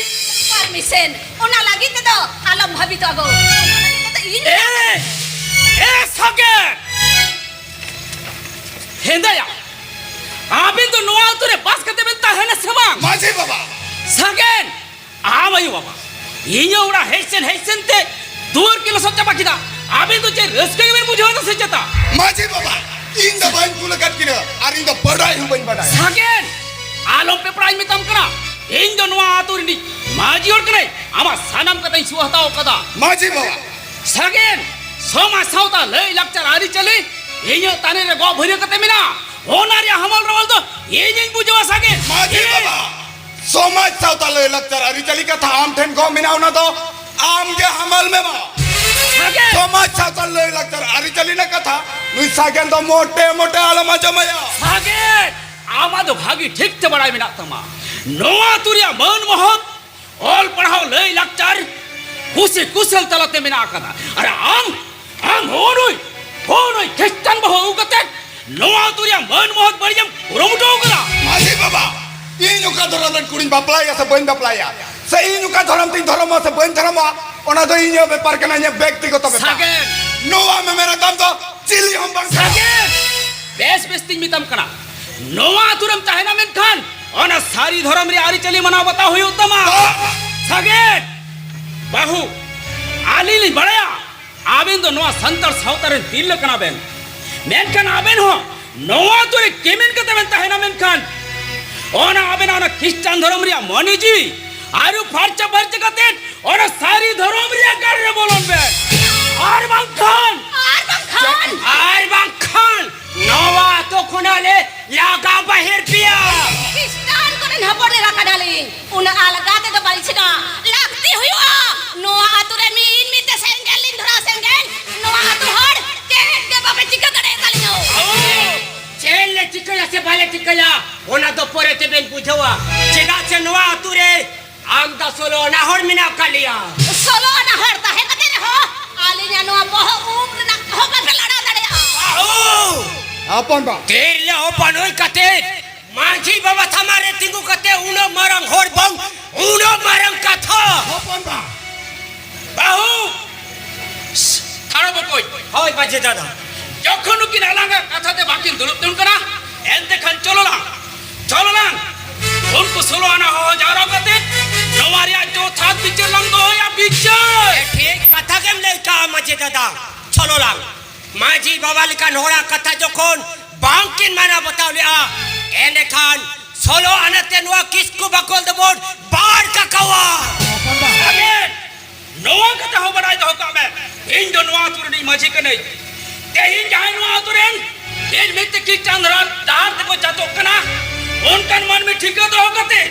ᱯᱟᱨᱢᱤᱥᱮᱱ, ᱚᱱᱟ ᱞᱟᱹᱜᱤᱫ ᱛᱮᱫᱚ ᱟᱞᱚᱢ ᱵᱷᱟᱵᱤᱛᱚᱜᱼᱟ ᱜᱳ᱾ ᱚᱱᱟ ᱞᱟᱹᱜᱤᱫ ᱛᱮᱫᱚ ᱤᱧ ᱮ, ᱮ ᱥᱟᱜᱮᱱ! ᱦᱮᱸᱫᱟᱭᱟ, ᱟᱭᱳ ᱵᱟᱵᱟ, ᱤᱧᱟᱹᱜ ᱚᱲᱟᱜ ᱦᱮᱡ ᱥᱮᱱ ᱦᱮᱡ ᱥᱮᱱ ᱛᱮ ᱫᱩᱣᱟᱹᱨ ᱠᱤᱱ ᱞᱚᱥᱚᱫ ᱪᱟᱵᱟ ᱠᱮᱫᱟ᱾ ᱟᱵᱮᱱ ᱫᱚ ᱪᱮᱫ ᱨᱟᱹᱥᱠᱟᱹ ᱜᱮᱵᱮᱱ ᱵᱩᱡᱷᱟᱹᱣ ᱮᱫᱟ ᱥᱮ ᱪᱮᱛᱟ? ᱢᱟᱹᱡᱷᱤ ᱵᱟᱵᱟ, ᱤᱧ ᱫᱚ ᱵᱟᱹᱧ ᱠᱩᱞ ᱟᱠᱟᱫ ᱠᱤᱱᱟ ᱟᱨ ᱤᱧ ᱫᱚ ᱵᱟᱰᱟᱭ ᱦᱚᱸ ᱵᱟᱹᱧ ᱵᱟᱰᱟᱭᱟ᱾ ᱥᱟᱜᱮᱱ, ᱟᱞᱚᱢ ᱯᱮᱯᱲᱟᱧ ᱢᱮᱛᱟᱢ ᱠᱟᱱᱟ᱾ ᱤᱧ ᱫᱚ ᱱᱚᱣᱟ ᱟᱹᱛᱩ ᱨᱤᱱᱤᱡ ᱢᱟᱹᱡᱷᱤ ᱦᱚᱲ ᱠᱟᱹᱱᱟᱹᱧ᱾ ᱟᱢᱟᱜ ᱥᱟᱱᱟᱢ ᱠᱟᱛᱷᱟᱧ ᱥᱩ ᱦᱟᱛᱟᱣ ᱠᱟᱫᱟ᱾ ᱢᱟᱹᱡᱷᱤ ᱵᱟᱵᱟ᱾ ᱥᱟᱜᱮᱱ, ᱥᱚᱢᱟᱡᱽ ᱥᱟᱶᱛᱟ ᱞᱟᱹᱭ ᱞᱟᱠᱪᱟᱨ ᱟᱹᱨᱤᱪᱟᱹᱞᱤ ᱤᱧᱟᱹᱜ ᱛᱟᱹᱱᱤ ᱨᱮ ᱜᱚᱜ ᱵᱷᱟᱹᱨᱭᱟᱹ ᱠᱟᱛᱮ ᱢᱮᱱᱟᱜᱼᱟ᱾ ᱚᱱᱟ ᱨᱮᱭᱟᱜ ᱦᱟᱢᱟᱞ ᱨᱟᱣᱟᱞ ᱫᱚ ᱤᱧᱤᱧ ᱵᱩᱡᱷᱟᱹᱣᱟ ᱥᱟᱜᱮᱱ᱾ ᱢᱟᱹᱡᱷᱤ ᱤᱧ ᱵᱟᱵᱟ, ᱥᱚᱢᱟᱡᱽ ᱥᱟᱶᱛᱟ ᱞᱟᱹᱭ ᱞᱟᱠᱪᱟᱨ ᱟᱹᱨᱤᱪᱟᱹᱞᱤ ᱠᱟᱛᱷᱟ ᱟᱢ ᱴᱷᱮᱱ ᱜᱚᱜ ᱢᱮᱱᱟᱜᱼᱟ, ᱚᱱᱟ ᱫᱚ ᱟᱢ ᱜᱮ ᱦᱟᱢᱟᱞ ᱢᱮ ᱢᱟ᱾ ᱥᱟᱜᱮᱱ! ᱥᱚᱢᱟᱡᱽ ᱥᱟᱶᱛᱟ ᱞᱟᱹᱭ ᱞᱟᱠᱪᱟᱨ ᱟᱹᱨᱤᱪᱟᱹᱞᱤ ᱨᱮᱱᱟᱜ ᱠᱟᱛᱷᱟ ᱱᱩᱭ ᱥᱟᱜᱮᱱ ᱫᱚ ᱢᱚᱴᱮ ᱢᱚᱴᱮ ᱟᱞᱚᱢ ᱟᱸᱡᱚᱢᱟᱭᱟ᱾ ᱥᱟᱜᱮᱱ! ᱟᱢᱟᱜ ᱫᱚ ᱵᱷᱟᱹᱜᱤ ᱴᱷᱤᱠ ᱛᱮ ᱵᱟᱲᱟᱭ ᱢᱮᱱᱟᱜ ᱛᱟᱢᱟ᱾ ᱱᱚᱣᱟ ᱟᱹᱛᱩ ᱨᱮᱭᱟᱜ ᱢᱟᱹᱱ ᱢᱚᱦᱚᱛ ᱚᱞ ᱯᱟᱲᱦᱟᱣ ᱞᱟᱹᱭ ᱞᱟᱠᱪᱟᱨ ᱠᱩᱥᱤ ᱠᱩᱥᱟᱹᱞ ᱛᱟᱞᱟᱛᱮ ᱢᱮᱱᱟᱜ ᱟᱠᱟᱫᱟ᱾ ᱟᱨ ᱟᱢ, ᱟᱢ ᱦᱚᱸ ᱱᱩᱭ, ᱦᱚᱸ ᱱᱩᱭ ᱠᱷᱨᱤᱥᱴᱟᱱ ᱵᱟᱹᱦᱩ ᱟᱹᱜᱩ ᱠᱟᱛᱮ ᱱᱚᱣᱟ ᱟᱹᱛᱩ ᱨᱮᱭᱟᱜ ᱢᱟᱹᱱ ᱢᱚᱦᱚᱛ ᱵᱟᱹᱲᱤᱡ ᱮᱢ ᱠᱩᱨᱩᱢᱩᱴᱩ ᱟᱠᱟᱫᱟ᱾ ᱢᱟᱹᱡᱷᱤ ᱵᱟᱵᱟ, ᱤᱧ ᱚᱠᱟ ᱫᱷᱚᱨᱚᱢ ᱨᱮᱱ ᱠᱩᱲᱤᱧ ᱵᱟᱯᱞᱟᱭᱟ ᱥᱮ ᱵᱟᱹᱧ ᱵᱟᱯᱞᱟᱭᱟ, ᱥᱮ ᱤᱧ ᱚᱠᱟ ᱫᱷᱚᱨᱚᱢ ᱛᱤᱧ ᱫᱷᱚᱨᱚᱢᱟ ᱥᱮ ᱵᱟᱹᱧ ᱫᱷᱚᱨᱚᱢᱟ, ᱚᱱᱟ ᱫᱚ ᱤᱧᱟᱹᱜ ᱵᱮᱯᱟᱨ ᱠᱟᱱᱟ, ᱤᱧᱟᱹᱜ ᱵᱮᱠᱛᱤᱜᱚᱛᱚ ᱵᱮᱯᱟᱨ᱾ ᱥᱟᱜᱮᱱ! ᱱᱚᱣᱟ ᱢᱮᱢᱮᱱ ᱟᱠᱟᱱ ᱫᱚ ᱪᱤᱞᱤ ᱦᱚᱸ ᱵᱟᱝ ᱠᱟᱱᱟ᱾ ᱥᱟᱜᱮᱱ! ᱵᱮᱥ ᱵᱮᱥ ᱛᱤᱧ ᱢᱮᱛᱟᱢ ᱠᱟᱱᱟ, ᱱᱚᱣᱟ ᱟᱹᱛᱩ ᱨᱮᱢ ᱛᱟᱦᱮᱱᱟ ᱢᱮᱱᱠᱷᱟᱱ ᱚᱱᱟ ᱥᱟᱹᱨᱤ ᱫᱷᱚᱨᱚᱢ ᱨᱮᱭᱟᱜ ᱟᱹᱨᱤᱪᱟᱹᱞᱤ ᱢᱟᱱᱟᱣ ᱵᱟᱛᱟᱣ ᱦᱩᱭᱩᱜ ᱛᱟᱢᱟ᱾ ᱥᱟᱜᱮᱱ! ᱵᱟᱹᱦᱩ, ᱟᱹᱞᱤᱧ ᱞᱤᱧ ᱵᱟᱲᱟᱭᱟ ᱟᱵᱮᱱ ᱫᱚ ᱱᱚᱣᱟ ᱥᱟᱱᱛᱟᱲ ᱥᱟᱶᱛᱟ ᱨᱮᱱ ᱛᱤᱨᱞᱟᱹ ᱠᱟᱱᱟ ᱵᱮᱱ, ᱢᱮᱱᱠᱷᱟᱱ ᱟᱵᱮᱱ ᱦᱚᱸ ᱱᱚᱣᱟ ᱟᱹᱛᱩ ᱨᱮ ᱠᱮᱢᱮᱱ ᱠᱟᱛᱮ ᱵᱮᱱ ᱛᱟᱦᱮᱱᱟ ᱢᱮᱱᱠᱷᱟᱱ ᱚᱱᱟ ᱟᱵᱮᱱᱟᱜ ᱚᱱᱟ ᱠᱷᱨᱤᱥᱴᱟᱱ ᱫᱷᱚᱨᱚᱢ ᱨᱮᱭᱟᱜ ᱢᱚᱱᱮ ᱡᱤᱣᱤ ᱟᱹᱨᱩ ᱯᱷᱟᱨᱪᱟ ᱯᱷᱟᱨᱪᱟ ᱠᱟᱛᱮ ᱚᱱᱟ ᱥᱟᱹᱨᱤ ᱫᱷᱚᱨᱚᱢ ᱨᱮᱭᱟᱜ ᱜᱟᱲ ᱨᱮ ᱵᱚᱞᱚᱱ ᱵᱮᱱ᱾ ᱟᱨ ᱵᱟᱝᱠᱷᱟᱱ, ᱟᱨ ᱵᱟᱝᱠᱷᱟᱱ, ᱟᱨ ᱵᱟᱝᱠᱷᱟᱱ ᱱᱚᱣᱟ ᱟᱹᱛᱩ ᱠᱷᱚᱱᱟᱜ ᱞᱮ ᱞᱟᱜᱟ ᱵᱟᱦᱮᱨ ᱯᱮᱭᱟ᱾ ᱠᱷᱨᱤᱥᱴᱟᱱ ᱠᱚᱨᱮᱱ ᱦᱚᱯᱚᱱ ᱮᱨᱟ ᱠᱟᱱᱟᱞᱤᱧ, ᱩᱱᱟᱹᱜ ᱟᱞᱜᱟ ᱛᱮᱫᱚ ᱵᱟᱹᱞᱤᱧ ᱪᱷᱤᱠᱟ᱾ ᱞᱟᱹᱠᱛᱤ ᱦᱩᱭᱩᱜᱼᱟ, ᱱᱚᱣᱟ ᱟᱹᱛᱩ ᱨᱮ ᱢᱤᱫ ᱢᱤᱫ ᱛᱮ ᱥᱮᱸᱜᱮᱞ ᱞᱤᱧ ᱫᱷᱚᱨᱟᱣ ᱥᱮᱸᱜᱮᱞ, ᱱᱚᱣᱟ ᱟᱹᱛᱩ ᱦᱚᱲ ᱪᱮᱫ ᱜᱮ ᱵᱟᱯᱮ ᱪᱤᱠᱟᱹ ᱫᱟᱲᱮᱭᱟᱛᱟᱞᱤᱧᱟ᱾ ᱪᱮᱫ ᱞᱮ ᱪᱤᱠᱟᱹᱭᱟ ᱥᱮ ᱵᱟᱞᱮ ᱪᱤᱠᱟᱹᱭᱟ, ᱚᱱᱟ ᱫᱚ ᱯᱚᱨᱮ ᱛᱮᱵᱮᱱ ᱵᱩᱡᱷᱟᱹᱣᱟ᱾ ᱪᱮᱫᱟᱜ ᱥᱮ ᱱᱚᱣᱟ ᱟᱹᱛᱩ ᱨᱮ ᱟᱢᱫᱟ ᱥᱳᱞᱳ ᱟᱱᱟ ᱦᱚᱲ ᱢᱮᱱᱟᱜ ᱟᱠᱟᱫ ᱞᱮᱭᱟ᱾ ᱥᱳᱞᱳ ᱟᱱᱟ ᱦᱚᱲ ᱛᱟᱦᱮᱸ ᱠᱟᱛᱮ ᱨᱮᱦᱚᱸ ᱟᱹᱞᱤᱧᱟᱜ ᱱᱚᱣᱟ ᱵᱚᱦᱚᱜ ᱩᱵ ᱨᱮᱱᱟᱜ ᱦᱚᱸ ᱵᱟᱯᱮ ᱞᱟᱲᱟᱣ ᱫᱟᱲᱮᱭᱟᱜᱼᱟ᱾ ᱵᱟᱹᱦᱩ! ᱦᱚᱯᱚᱱ ᱵᱟ᱾ ᱛᱤᱨᱞᱟᱹ ᱦᱚᱯᱚᱱ ᱦᱩᱭ ᱠᱟᱛᱮ ᱢᱟᱹᱡᱷᱤ ᱵᱟᱵᱟ ᱥᱟᱢᱟᱝ ᱨᱮ ᱛᱤᱸᱜᱩ ᱠᱟᱛᱮ ᱩᱱᱟᱹᱜ ᱢᱟᱨᱟᱝ ᱦᱚᱲ ᱵᱟᱝ, ᱩᱱᱟᱹᱜ ᱢᱟᱨᱟᱝ ᱠᱟᱛᱷᱟ᱾ ᱦᱚᱯᱚᱱ ᱵᱟ᱾ ᱵᱟᱹᱦᱩ! ᱛᱷᱟᱲᱚ ᱵᱚᱠᱚᱧ᱾ ᱦᱳᱭ, ᱢᱟᱹᱡᱷᱤ ᱫᱟᱫᱟ᱾ ᱡᱚᱠᱷᱚᱱ ᱱᱩᱠᱤᱱ ᱟᱞᱟᱝᱟᱜ ᱠᱟᱛᱷᱟ ᱛᱮ ᱵᱟᱹᱠᱤᱱ ᱫᱩᱲᱩᱵ ᱛᱤᱸᱜᱩᱱ ᱠᱟᱱᱟ, ᱮᱱᱛᱮ ᱠᱷᱟᱱ ᱪᱚᱞᱚ ᱞᱟᱝ, ᱪᱚᱞᱚ ᱞᱟᱝ ᱩᱱᱠᱩ ᱥᱳᱞᱳ ᱟᱱᱟ ᱦᱚᱦᱚ ᱡᱟᱣᱨᱟ ᱠᱟᱛᱮ ᱱᱚᱣᱟ ᱨᱮᱭᱟᱜ ᱵᱤᱪᱟᱹᱨ ᱞᱟᱝ ᱫᱚᱦᱚᱭᱟ, ᱵᱤᱪᱟᱹᱨ᱾ ᱴᱷᱤᱠ ᱠᱟᱛᱷᱟ ᱜᱮᱢ ᱞᱟᱹᱭ ᱠᱟᱜᱼᱟ ᱢᱟᱹᱡᱷᱤ ᱫᱟᱫᱟ᱾ ᱪᱚᱞᱚ ᱞᱟᱝ᱾ ᱢᱟᱹᱡᱷᱤ ᱵᱟᱵᱟ ᱞᱮᱠᱟᱱ ᱦᱚᱲᱟᱜ ᱠᱟᱛᱷᱟ ᱡᱚᱠᱷᱚᱱ ᱵᱟᱝ ᱠᱤᱱ ᱢᱟᱱᱟᱣ ᱵᱟᱛᱟᱣ ᱞᱮᱜᱼᱟ, ᱮᱸᱰᱮᱠᱷᱟᱱ ᱥᱳᱞᱳ ᱟᱱᱟᱛᱮ ᱱᱚᱣᱟ ᱠᱤᱥᱠᱩ ᱵᱟᱠᱚᱞ ᱫᱚᱵᱚᱱ ᱵᱟᱲ ᱠᱟᱠᱟᱣᱟ᱾ ᱟᱢᱮᱱ᱾ ᱱᱚᱣᱟ ᱠᱟᱛᱷᱟ ᱦᱚᱸ ᱵᱟᱲᱟᱭ ᱫᱚᱦᱚ ᱠᱟᱜ ᱢᱮ, ᱤᱧ ᱫᱚ ᱱᱚᱣᱟ ᱟᱹᱛᱩ ᱨᱤᱱᱤᱡ ᱢᱟᱹᱡᱷᱤ ᱠᱟᱹᱱᱟᱹᱧ᱾ ᱛᱮᱦᱮᱧ ᱡᱟᱦᱟᱸᱭ ᱱᱚᱣᱟ ᱟᱹᱛᱩ ᱨᱮᱱ ᱢᱤᱫ ᱢᱤᱫ ᱛᱮ ᱠᱷᱨᱤᱥᱴᱟᱱ ᱫᱷᱚᱨᱚᱢ ᱰᱟᱦᱟᱨ ᱛᱮᱠᱚ ᱪᱟᱪᱚᱜ ᱠᱟᱱᱟ, ᱚᱱᱠᱟᱱ ᱢᱟᱹᱱᱢᱤ ᱴᱷᱤᱠᱟᱹ ᱫᱚᱦᱚ ᱠᱟᱛᱮ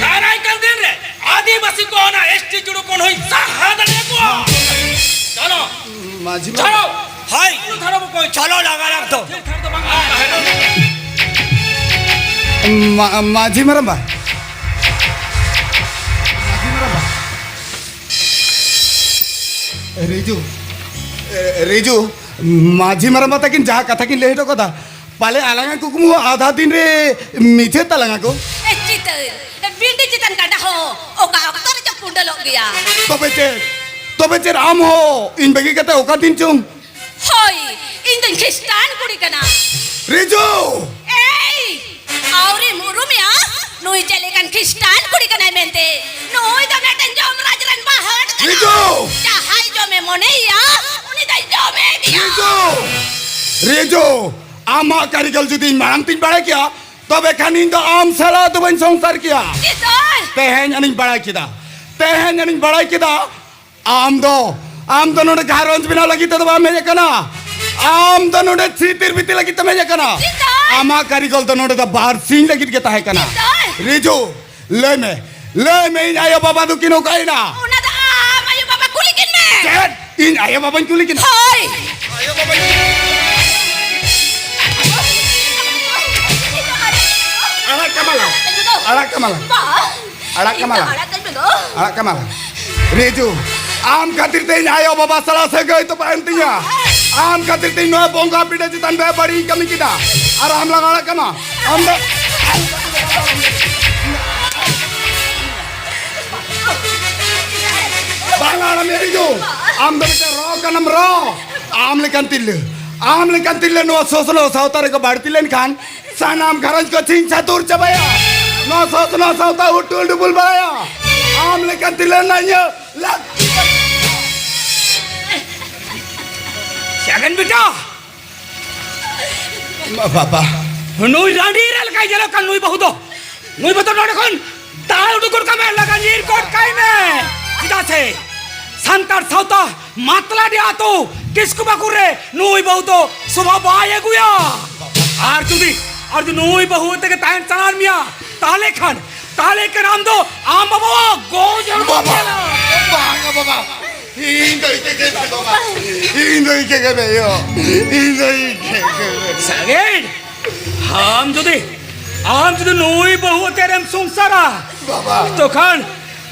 ᱫᱟᱨᱟᱭ ᱠᱟᱱ ᱫᱤᱱ ᱨᱮ ᱟᱹᱫᱤᱵᱟᱹᱥᱤ ᱠᱚ ᱚᱱᱟ ᱮᱥ ᱴᱤ ᱡᱩᱲᱩ ᱠᱷᱚᱱ ᱦᱚᱸᱧ ᱥᱟᱦᱟ ᱫᱟᱲᱮᱭᱟᱠᱚᱣᱟ᱾ ᱪᱚᱞᱚ᱾ ᱢᱟᱹᱡᱷᱤ ᱵᱟᱵᱟ᱾ ᱪᱚᱞᱚ᱾ ᱦᱳᱭ᱾ ᱪᱚᱞᱚ ᱞᱟᱜᱟ ᱞᱟᱜ ᱫᱚ᱾ ᱛᱷᱤᱨ ᱛᱷᱟᱨ ᱫᱚ ᱵᱟᱝ᱾ ᱢᱟ-, ᱢᱟᱹᱡᱷᱤ ᱢᱟᱨᱟᱝᱵᱟ᱾ ᱢᱟᱹᱡᱷᱤ ᱢᱟᱨᱟᱝᱵᱟ᱾ ᱨᱤᱡᱩ, ᱮ, ᱨᱤᱡᱩ, ᱢᱟᱹᱡᱷᱤ ᱢᱟᱨᱟᱝᱵᱟ ᱛᱟᱹᱠᱤᱱ ᱡᱟᱦᱟᱸ ᱠᱟᱛᱷᱟ ᱠᱤᱱ ᱞᱟᱹᱭ ᱦᱚᱴᱚ ᱠᱟᱫᱟ, ᱯᱟᱞᱮ ᱟᱞᱟᱝᱟᱜ ᱠᱩᱠᱢᱩ ᱟᱫᱷᱟ ᱫᱤᱱ ᱨᱮ ᱢᱤᱪᱷᱟᱹ ᱛᱟᱞᱟᱝᱟ ᱠᱚ᱾ ᱮ, ᱪᱤᱛᱟᱹᱨ, ᱮ, ᱵᱤᱱᱰᱤ ᱪᱮᱛᱟᱱ ᱠᱟᱸᱰᱟ ᱦᱚᱸ ᱚᱠᱟ ᱚᱠᱛᱚ ᱨᱮᱪᱚ ᱠᱩᱸᱰᱟᱹᱞᱚᱜ ᱜᱮᱭᱟ᱾ ᱛᱚᱵᱮ ᱪᱮᱫ, ᱛᱚᱵᱮ ᱪᱮᱫ ᱟᱢ ᱦᱚᱸ ᱤᱧ ᱵᱟᱹᱜᱤ ᱠᱟᱛᱮ ᱚᱠᱟ ᱫᱤᱱ ᱪᱚᱝ? ᱦᱳᱭ, ᱤᱧ ᱫᱚᱧ ᱠᱷᱨᱤᱥᱴᱟᱱ ᱠᱩᱲᱤ ᱠᱟᱱᱟ᱾ ᱨᱤᱡᱩ! ᱮᱭ! ᱟᱹᱣᱨᱤᱢ ᱩᱨᱩᱢᱮᱭᱟ? ᱱᱩᱭ ᱪᱮᱫ ᱞᱮᱠᱟᱱ ᱠᱷᱨᱤᱥᱴᱟᱱ ᱠᱩᱲᱤ ᱠᱟᱱᱟᱭ ᱢᱮᱱᱛᱮ? ᱱᱩᱭ ᱫᱚ ᱢᱤᱫᱴᱮᱱ ᱡᱚᱢ ᱨᱟᱡᱽ ᱨᱮᱱ ᱵᱟᱦᱟᱴ ᱠᱟᱱᱟᱭ᱾ ᱨᱤᱡᱩ! ᱡᱟᱦᱟᱸᱭ ᱡᱚᱢᱮ ᱢᱚᱱᱮᱭᱮᱭᱟ, ᱩᱱᱤ ᱫᱚᱭ ᱡᱚᱢᱮ ᱜᱮᱭᱟ᱾ ᱨᱤᱡᱩ! ᱨᱤᱡᱩ! ᱟᱢᱟᱜ ᱠᱟᱹᱨᱤᱜᱚᱞ ᱡᱩᱫᱤ ᱤᱧ ᱢᱟᱲᱟᱝ ᱛᱤᱧ ᱵᱟᱲᱟᱭ ᱠᱮᱭᱟ, ᱛᱚᱵᱮ ᱠᱷᱟᱱ ᱤᱧ ᱫᱚ ᱟᱢ ᱥᱟᱞᱟᱜ ᱫᱚ ᱵᱟᱹᱧ ᱥᱚᱝᱥᱟᱨ ᱠᱮᱭᱟ᱾ ᱪᱮᱫᱟᱭ? ᱛᱮᱦᱮᱧ ᱟᱹᱱᱤᱧ ᱵᱟᱲᱟᱭ ᱠᱮᱫᱟ᱾ ᱛᱮᱦᱮᱧ ᱟᱹᱱᱤᱧ ᱵᱟᱲᱟᱭ ᱠᱮᱫᱟ᱾ ᱟᱢ ᱫᱚ, ᱟᱢ ᱫᱚ ᱱᱚᱰᱮ ᱜᱷᱟᱨᱚᱸᱡᱽ ᱵᱮᱱᱟᱣ ᱞᱟᱹᱜᱤᱫ ᱛᱮᱫᱚ ᱵᱟᱢ ᱦᱮᱡ ᱟᱠᱟᱱᱟ᱾ ᱟᱢ ᱫᱚ ᱱᱚᱰᱮ ᱪᱷᱤᱛᱤᱨ ᱵᱤᱛᱤᱨ ᱞᱟᱹᱜᱤᱫ ᱛᱮᱢ ᱦᱮᱡ ᱟᱠᱟᱱᱟ᱾ ᱪᱮᱫᱟᱜ? ᱟᱢᱟᱜ ᱠᱟᱹᱨᱤᱜᱚᱞ ᱫᱚ ᱱᱚᱰᱮ ᱫᱚ ᱵᱟᱨ ᱥᱤᱧ ᱞᱟᱹᱜᱤᱫ ᱜᱮ ᱛᱟᱦᱮᱸ ᱠᱟᱱᱟ᱾ ᱪᱮᱫᱟᱜ? ᱨᱤᱡᱩ, ᱞᱟᱹᱭ ᱢᱮ, ᱞᱟᱹᱭ ᱢᱮ, ᱤᱧ ᱟᱭᱳ ᱵᱟᱵᱟ ᱫᱚᱠᱤᱱ ᱚᱠᱟᱭᱮᱱᱟ? ᱚᱱᱟ ᱫᱚ ᱟᱢ ᱟᱭᱳ ᱵᱟᱵᱟ ᱠᱩᱞᱤ ᱠᱤᱱ ᱢᱮ᱾ ᱪᱮᱫ? ᱤᱧ ᱟᱭᱳ ᱵᱟᱵᱟᱧ ᱠᱩᱞᱤ ᱠᱤᱱᱟ? ᱦᱳᱭ᱾ ᱟᱭᱳ ᱵᱟᱵᱟᱧ ᱟᱲᱟᱜ ᱠᱟᱢᱟᱞᱟ᱾ ᱟᱲᱟᱜ ᱠᱟᱢᱟᱞᱟ᱾ ᱵᱟ᱾ ᱟᱲᱟᱜ ᱠᱟᱢᱟᱞᱟ᱾ ᱤᱧ ᱫᱚ ᱟᱲᱟᱜ ᱠᱟᱹᱧ ᱢᱮ ᱫᱚ᱾ ᱟᱲᱟᱜ ᱠᱟᱢᱟᱞᱟ᱾ ᱨᱤᱡᱩ, ᱟᱢ ᱠᱷᱟᱹᱛᱤᱨ ᱛᱮ ᱤᱧ ᱟᱭᱳ ᱵᱟᱵᱟ ᱥᱟᱞᱟᱜ ᱥᱟᱹᱜᱟᱹᱭ ᱛᱚᱯᱟᱜ ᱮᱱ ᱛᱤᱧᱟ᱾ ᱟᱢ ᱠᱷᱟᱹᱛᱤᱨ ᱛᱮ ᱤᱧ ᱱᱚᱣᱟ ᱵᱚᱸᱜᱟ ᱯᱤᱸᱰᱟᱹ ᱪᱮᱛᱟᱱ ᱵᱮᱵᱟᱹᱲᱤᱡ ᱤᱧ ᱠᱟᱹᱢᱤ ᱠᱮᱫᱟ᱾ ᱟᱨ ᱟᱢ ᱞᱟᱝ ᱟᱲᱟᱜ ᱠᱟᱢᱟ᱾ ᱟᱢ ᱫᱚ ᱵᱟᱝ ᱟᱲᱟᱜ ᱢᱮ ᱨᱤᱡᱩ᱾ ᱟᱢ ᱫᱚ ᱢᱤᱫᱴᱮᱱ ᱨᱚ ᱠᱟᱱᱟᱢ, ᱨᱚ᱾ ᱟᱢ ᱞᱮᱠᱟᱱ ᱛᱤᱨᱞᱟᱹ, ᱟᱢ ᱞᱮᱠᱟᱱ ᱛᱤᱨᱞᱟᱹ ᱱᱚᱣᱟ ᱥᱚᱥᱱᱚᱜ ᱥᱟᱶᱛᱟ ᱨᱮᱠᱚ ᱵᱟᱹᱲᱛᱤ ᱞᱮᱱᱠᱷᱟᱱ ᱥᱟᱱᱟᱢ ᱜᱷᱟᱨᱚᱸᱡᱽ ᱠᱚ ᱪᱷᱤᱝ ᱪᱷᱟᱹᱛᱩᱨ ᱪᱟᱵᱟᱭᱟ᱾ ᱱᱚᱣᱟ ᱥᱚᱥᱱᱚᱜ ᱥᱟᱶᱛᱟ ᱩᱴᱩᱞ ᱰᱩᱵᱩᱞ ᱵᱟᱲᱟᱭᱟ᱾ ᱟᱢ ᱞᱮᱠᱟᱱ ᱛᱤᱨᱞᱟᱹ ᱨᱮᱱᱟᱜ ᱤᱧᱟᱹᱜ ᱞᱟᱹᱠᱛᱤ᱾ ᱥᱟᱜᱮᱱ ᱵᱮᱴᱟ, ᱢᱟ ᱵᱟᱵᱟ᱾ ᱱᱩᱭ ᱨᱟᱺᱰᱤ ᱮᱨᱟ ᱞᱮᱠᱟᱭ ᱧᱮᱞᱚᱜ ᱠᱟᱱ ᱱᱩᱭ ᱵᱟᱹᱦᱩ ᱫᱚ, ᱱᱩᱭ ᱵᱟᱹᱦᱩ ᱫᱚ ᱱᱚᱰᱮ ᱠᱷᱚᱱ ᱫᱟᱞ ᱩᱰᱩᱠ ᱜᱚᱫ ᱠᱟᱭ ᱢᱮ, ᱞᱟᱜᱟ ᱧᱤᱨ ᱜᱚᱫ ᱠᱟᱭ ᱢᱮ᱾ ᱪᱮᱫᱟᱜ ᱥᱮ ᱥᱟᱱᱛᱟᱲ ᱥᱟᱶᱛᱟ ᱢᱟᱛᱞᱟᱰᱤ ᱟᱛᱳ ᱠᱤᱥᱠᱩ ᱵᱟᱠᱩᱨ ᱨᱮ ᱱᱩᱭ ᱵᱟᱹᱦᱩ ᱫᱚ ᱥᱚᱵᱷᱟ ᱵᱟᱭ ᱟᱹᱜᱩᱭᱟ᱾ ᱟᱨ ᱡᱩᱫᱤ, ᱟᱨ ᱡᱩᱫᱤ ᱱᱩᱭ ᱵᱟᱹᱦᱩ ᱛᱮᱜᱮ ᱛᱟᱦᱮᱱ ᱥᱟᱱᱟ ᱢᱮᱭᱟ, ᱛᱟᱦᱞᱮ ᱠᱷᱟᱱ, ᱛᱟᱦᱞᱮ ᱠᱷᱟᱱ ᱟᱢ ᱫᱚ ᱟᱢ ᱵᱟᱵᱟᱣᱟᱜ ᱜᱚᱡ ᱦᱚᱲᱢᱚ ᱵᱟᱵᱟ, ᱠᱟᱱᱟ᱾ ᱵᱟᱝᱟ ᱵᱟᱵᱟ, ᱤᱧ ᱫᱚ ᱤᱠᱟᱹ ᱜᱮ ᱵᱟᱵᱟ, ᱤᱧ ᱫᱚ ᱤᱠᱟᱹ ᱜᱮ ᱵᱮᱭᱚ, ᱤᱧ ᱫᱚ ᱤᱠᱟᱹ ᱜᱮ ᱵᱮᱭᱚ᱾ ᱥᱟᱜᱮᱱ, ᱟᱢ ᱡᱩᱫᱤ, ᱟᱢ ᱡᱩᱫᱤ ᱱᱩᱭ ᱵᱟᱹᱦᱩ ᱟᱛᱮ ᱨᱮᱢ ᱥᱚᱝᱥᱟᱨᱟ, ᱵᱟᱵᱟ᱾ ᱛᱚᱠᱷᱟᱱ,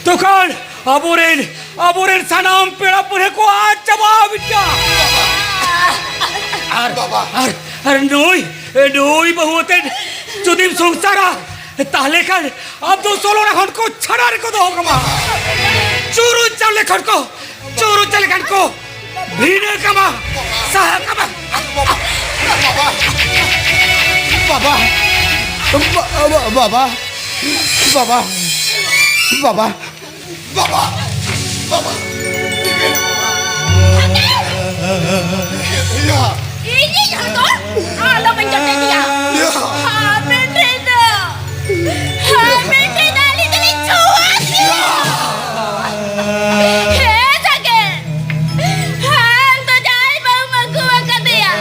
ᱛᱚᱠᱷᱟᱱ ᱟᱵᱚᱨᱮᱱ, ᱟᱵᱚᱨᱮᱱ ᱥᱟᱱᱟᱢ ᱯᱮᱲᱟ ᱯᱟᱹᱲᱦᱟᱹ ᱠᱚ ᱟᱫ ᱪᱟᱵᱟᱜᱼᱟ ᱵᱤᱴᱟ᱾ ᱟᱨ, ᱵᱟᱵᱟ᱾ ᱟᱨ, ᱟᱨ ᱱᱩᱭ, ᱱᱩᱭ ᱵᱟᱹᱦᱩ ᱟᱛᱮ ᱡᱩᱫᱤᱢ ᱥᱚᱝᱥᱟᱨᱟ, ᱛᱟᱦᱞᱮ ᱠᱷᱟᱱ ᱟᱢ ᱫᱚ ᱥᱚᱞᱚᱲᱟ ᱠᱷᱚᱱ ᱠᱚ ᱪᱷᱟᱲᱟ ᱨᱮᱠᱚ ᱫᱚᱦᱚ ᱠᱟᱢᱟ᱾ ᱪᱩᱨᱩᱡ ᱪᱟᱣᱞᱮ ᱠᱷᱚᱱ ᱠᱚ ᱪᱩᱨᱩᱡ ᱪᱟᱣᱞᱮ ᱠᱷᱚᱱ ᱠᱚ ᱵᱷᱤᱱᱟᱹ ᱠᱟᱢᱟ, ᱥᱟᱦᱟ ᱠᱟᱢᱟ᱾ ᱵᱟᱵᱟ, ᱵᱟᱵᱟ, ᱵᱟᱵᱟ, ᱵᱟᱵᱟ, ᱵᱟᱵᱟ, ᱵᱟᱵᱟ, ᱵᱟᱵᱟ, ᱵᱟᱵᱟ, ᱵᱟᱵᱟ᱾ ᱤᱧᱤᱡ ᱦᱚᱲ ᱫᱚ ᱟᱞᱚ ᱵᱟᱹᱧ ᱡᱚᱴᱮᱫ ᱮᱭᱟ᱾ ᱦᱟᱯᱮ ᱴᱷᱮᱱ ᱫᱚ, ᱦᱟᱯᱮ ᱴᱷᱮᱱ ᱫᱚ ᱟᱹᱞᱤᱧ ᱫᱚᱞᱤᱧ ᱪᱷᱩᱣᱟᱹ ᱠᱤᱱᱟ᱾ ᱦᱮᱸ ᱥᱟᱜᱮᱱ, ᱟᱢ ᱫᱚ ᱡᱟᱦᱟᱸᱭ ᱵᱟᱹᱦᱩᱢ ᱟᱹᱜᱩ ᱟᱠᱟᱫᱮᱭᱟ,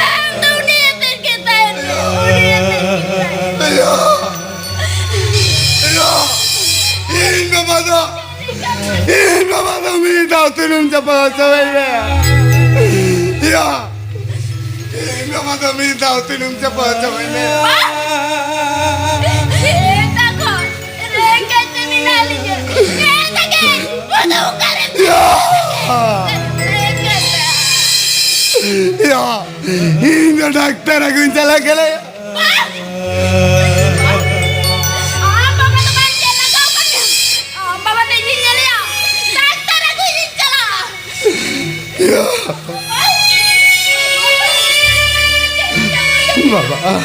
ᱟᱢ ᱫᱚ ᱩᱱᱤ ᱟᱛᱮᱫ ᱜᱮ ᱛᱟᱦᱮᱱ ᱢᱮ, ᱩᱱᱤ ᱟᱛᱮᱫ ᱜᱮ ᱛᱟᱦᱮᱱ ᱢᱮ᱾ ᱤᱧ ᱵᱟᱵᱟ ᱫᱚ ᱤᱧ ᱵᱟᱵᱟ ᱫᱚ ᱢᱤᱫ ᱫᱷᱟᱣ ᱛᱮ ᱱᱩᱢ ᱪᱟᱯᱟ ᱦᱚᱪᱚᱭ ᱢᱮ᱾ ᱭᱟ, ᱤᱧ ᱵᱟᱵᱟ ᱫᱚ ᱢᱤᱫ ᱫᱷᱟᱣ ᱛᱮ ᱱᱩᱢ ᱪᱟᱯᱟ ᱦᱚᱪᱚᱭ ᱢᱮ᱾ ᱥᱮᱛᱟᱜ ᱠᱷᱚᱱ ᱨᱮᱸᱜᱮᱡ ᱛᱮ ᱢᱮᱱᱟᱜ ᱞᱤᱧᱟ᱾ ᱦᱮᱸ, ᱛᱟᱠᱮ, ᱵᱟᱹᱱᱩᱜ ᱚᱠᱟᱨᱮ? ᱭᱟ᱾ ᱨᱮᱸᱜᱮᱡ ᱛᱮ᱾ ᱭᱟ, ᱤᱧ ᱫᱚ ᱰᱟᱠᱛᱟᱨ ᱟᱹᱜᱩᱧ ᱪᱟᱞᱟᱜ ᱠᱟᱱᱟ᱾ ᱟᱢ ᱵᱟᱵᱟ ᱫᱚ ᱵᱟᱝ ᱪᱮᱫ ᱞᱟᱜᱟᱣ ᱠᱟᱜ ᱢᱮᱭᱟ? ᱟᱢ ᱵᱟᱵᱟ ᱫᱚ ᱤᱧᱤᱧ ᱧᱮᱞᱮᱭᱟ᱾ ᱰᱟᱠᱛᱟᱨ ᱟᱹᱜᱩᱭᱤᱧ ᱪᱟᱞᱟᱜᱼᱟ᱾ ᱵᱟᱵᱟ᱾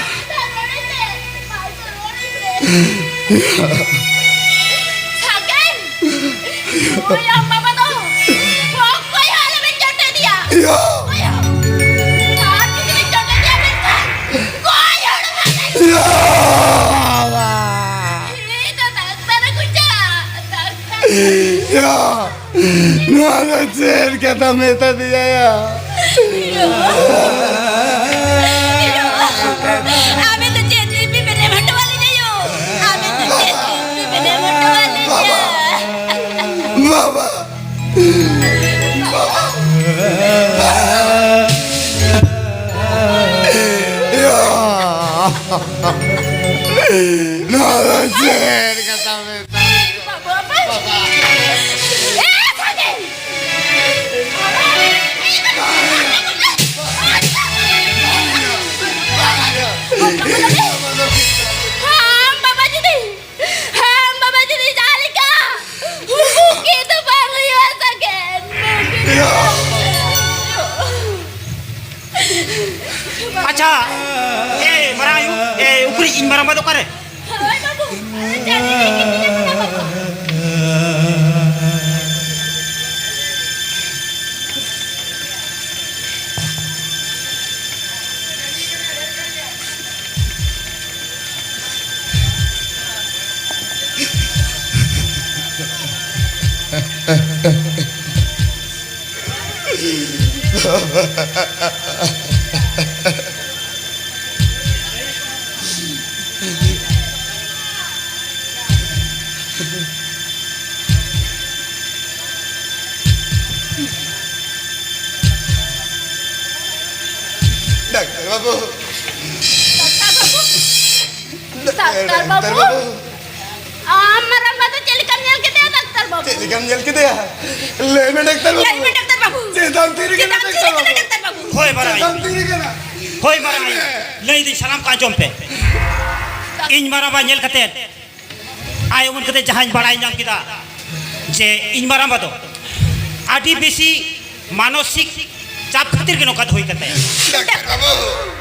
ᱦᱳᱭ, ᱟᱢ ᱵᱟᱵᱟ ᱫᱚ ᱚᱠᱚᱭ ᱦᱚᱸ ᱟᱞᱚᱵᱮᱱ ᱡᱚᱴᱮᱫᱮᱭᱟ᱾ ᱭᱟ᱾ ᱦᱳᱭ, ᱟᱨ ᱡᱩᱫᱤ ᱵᱮᱱ ᱡᱚᱴᱮᱫᱮᱭᱟ ᱢᱮᱱᱠᱷᱟᱱ ᱜᱚᱡ ᱦᱚᱲ ᱢᱟᱱᱮ᱾ ᱭᱟ, ᱵᱟᱵᱟ᱾ ᱤᱧ ᱫᱚ ᱰᱟᱠᱛᱟᱨ ᱟᱹᱜᱩ ᱪᱟᱞᱟᱜ, ᱰᱟᱠᱛᱟᱨ᱾ ᱭᱟ, ᱱᱚᱣᱟ ᱫᱚ ᱪᱮᱫ ᱠᱟᱛᱷᱟ ᱢᱮᱛᱟ ᱫᱤᱭᱟ ᱭᱟ? ᱟᱵᱮᱱ ᱫᱚ ᱪᱮᱫ ᱵᱤᱯᱤ ᱵᱮᱱ ᱮᱢ ᱦᱚᱴᱚ ᱟᱹᱞᱤᱧᱟ ᱭᱳ? ᱟᱵᱮᱱ ᱫᱚ ᱪᱮᱫ ᱵᱤᱯᱤ ᱵᱮᱱ ᱮᱢ ᱦᱚᱴᱚ ᱟᱹᱞᱤᱧᱟ? ᱵᱟᱵᱟ! ᱵᱟᱵᱟ! ᱭᱟ! ᱱᱚᱣᱟ ᱫᱚ ᱪᱮᱫ ᱠᱟᱛᱷᱟ ᱢᱮᱛᱟ? ᱵᱟᱵᱟ! ᱮ, ᱥᱟᱜᱮ! ᱟᱢ ᱵᱟᱵᱟ ᱡᱩᱫᱤ, ᱟᱢ ᱵᱟᱵᱟ ᱡᱩᱫᱤ ᱡᱟᱦᱟᱸ ᱞᱮᱠᱟ ᱩᱱᱠᱩ ᱠᱤ ᱫᱚ ᱵᱟᱝ ᱦᱩᱭᱩᱜᱼᱟ ᱥᱟᱜᱮᱱ᱾ ᱟᱪᱪᱷᱟ, ᱮ ᱢᱟᱨᱟᱝ ᱟᱭᱳ, ᱮ ᱩᱠᱨᱤᱡ ᱤᱧ ᱢᱟᱨᱟᱝ ᱵᱟ ᱫᱚ ᱚᱠᱟᱨᱮ? ᱦᱳᱭ ᱵᱟᱹᱵᱩ, ᱪᱟᱹᱰᱤ ᱞᱮ ᱜᱤᱛᱤᱡ ᱟᱠᱟᱱᱟ ᱵᱟᱹᱵᱩ᱾ ᱰᱟᱠᱛᱟᱨ ᱵᱟᱹᱵᱩ᱾ ᱰᱟᱠᱛᱟᱨ ᱵᱟᱹᱵᱩ᱾ ᱰᱟᱠᱛᱟᱨ ᱵᱟᱹᱵᱩ᱾ ᱟᱢ ᱢᱟᱨᱟᱝ ᱵᱟ ᱫᱚ ᱪᱮᱫ ᱞᱮᱠᱟᱢ ᱧᱮᱞ ᱠᱮᱫᱮᱭᱟ, ᱰᱟᱠᱛᱟᱨ ᱵᱟᱹᱵᱩ? ᱪᱮᱫ ᱞᱮᱠᱟᱢ ᱧᱮᱞ ᱠᱮᱫᱮᱭᱟ? ᱞᱟᱹᱭ ᱢᱮ, ᱰᱟᱠᱛᱟᱨ ᱵᱟᱹᱵᱩ᱾ ᱞᱟᱹᱭ ᱢᱮ, ᱰᱟᱠᱛᱟᱨ ᱵᱟᱹᱵᱩ᱾ ᱪᱮᱫ ᱟᱢ ᱛᱤ ᱨᱮᱜᱮ ᱪᱮᱫ ᱟᱢ ᱛᱤ ᱨᱮᱜᱮ, ᱰᱟᱠᱛᱟᱨ ᱵᱟᱹᱵᱩ? ᱦᱳᱭ, ᱢᱟᱨᱟᱝ ᱟᱭᱳ᱾ ᱪᱮᱫ ᱟᱢ ᱛᱤ ᱨᱮᱜᱮ? ᱦᱳᱭ, ᱢᱟᱨᱟᱝ ᱟᱭᱳ᱾ ᱞᱟᱹᱭ ᱫᱟᱹᱧ, ᱥᱟᱱᱟᱢ ᱠᱚ ᱟᱸᱡᱚᱢ ᱯᱮ᱾ ᱤᱧ ᱢᱟᱨᱟᱝ ᱵᱟ ᱧᱮᱞ ᱠᱟᱛᱮ ᱟᱭ ᱩᱢᱟᱹᱱ ᱠᱟᱛᱮ ᱡᱟᱦᱟᱸᱧ ᱵᱟᱲᱟᱭ ᱧᱟᱢ ᱠᱮᱫᱟ ᱡᱮ ᱤᱧ ᱢᱟᱨᱟᱝᱵᱟ ᱫᱚ ᱟᱹᱰᱤ ᱵᱮᱥᱤ ᱢᱟᱱᱚᱥᱤᱠ ᱪᱟᱯ ᱠᱷᱟᱹᱛᱤᱨ ᱜᱮ ᱱᱚᱝᱠᱟ ᱫᱚ ᱦᱩᱭ ᱠᱟᱱ ᱛᱟᱭᱟ᱾ ᱰᱟᱠᱛᱟᱨ ᱵᱟᱹᱵᱩ᱾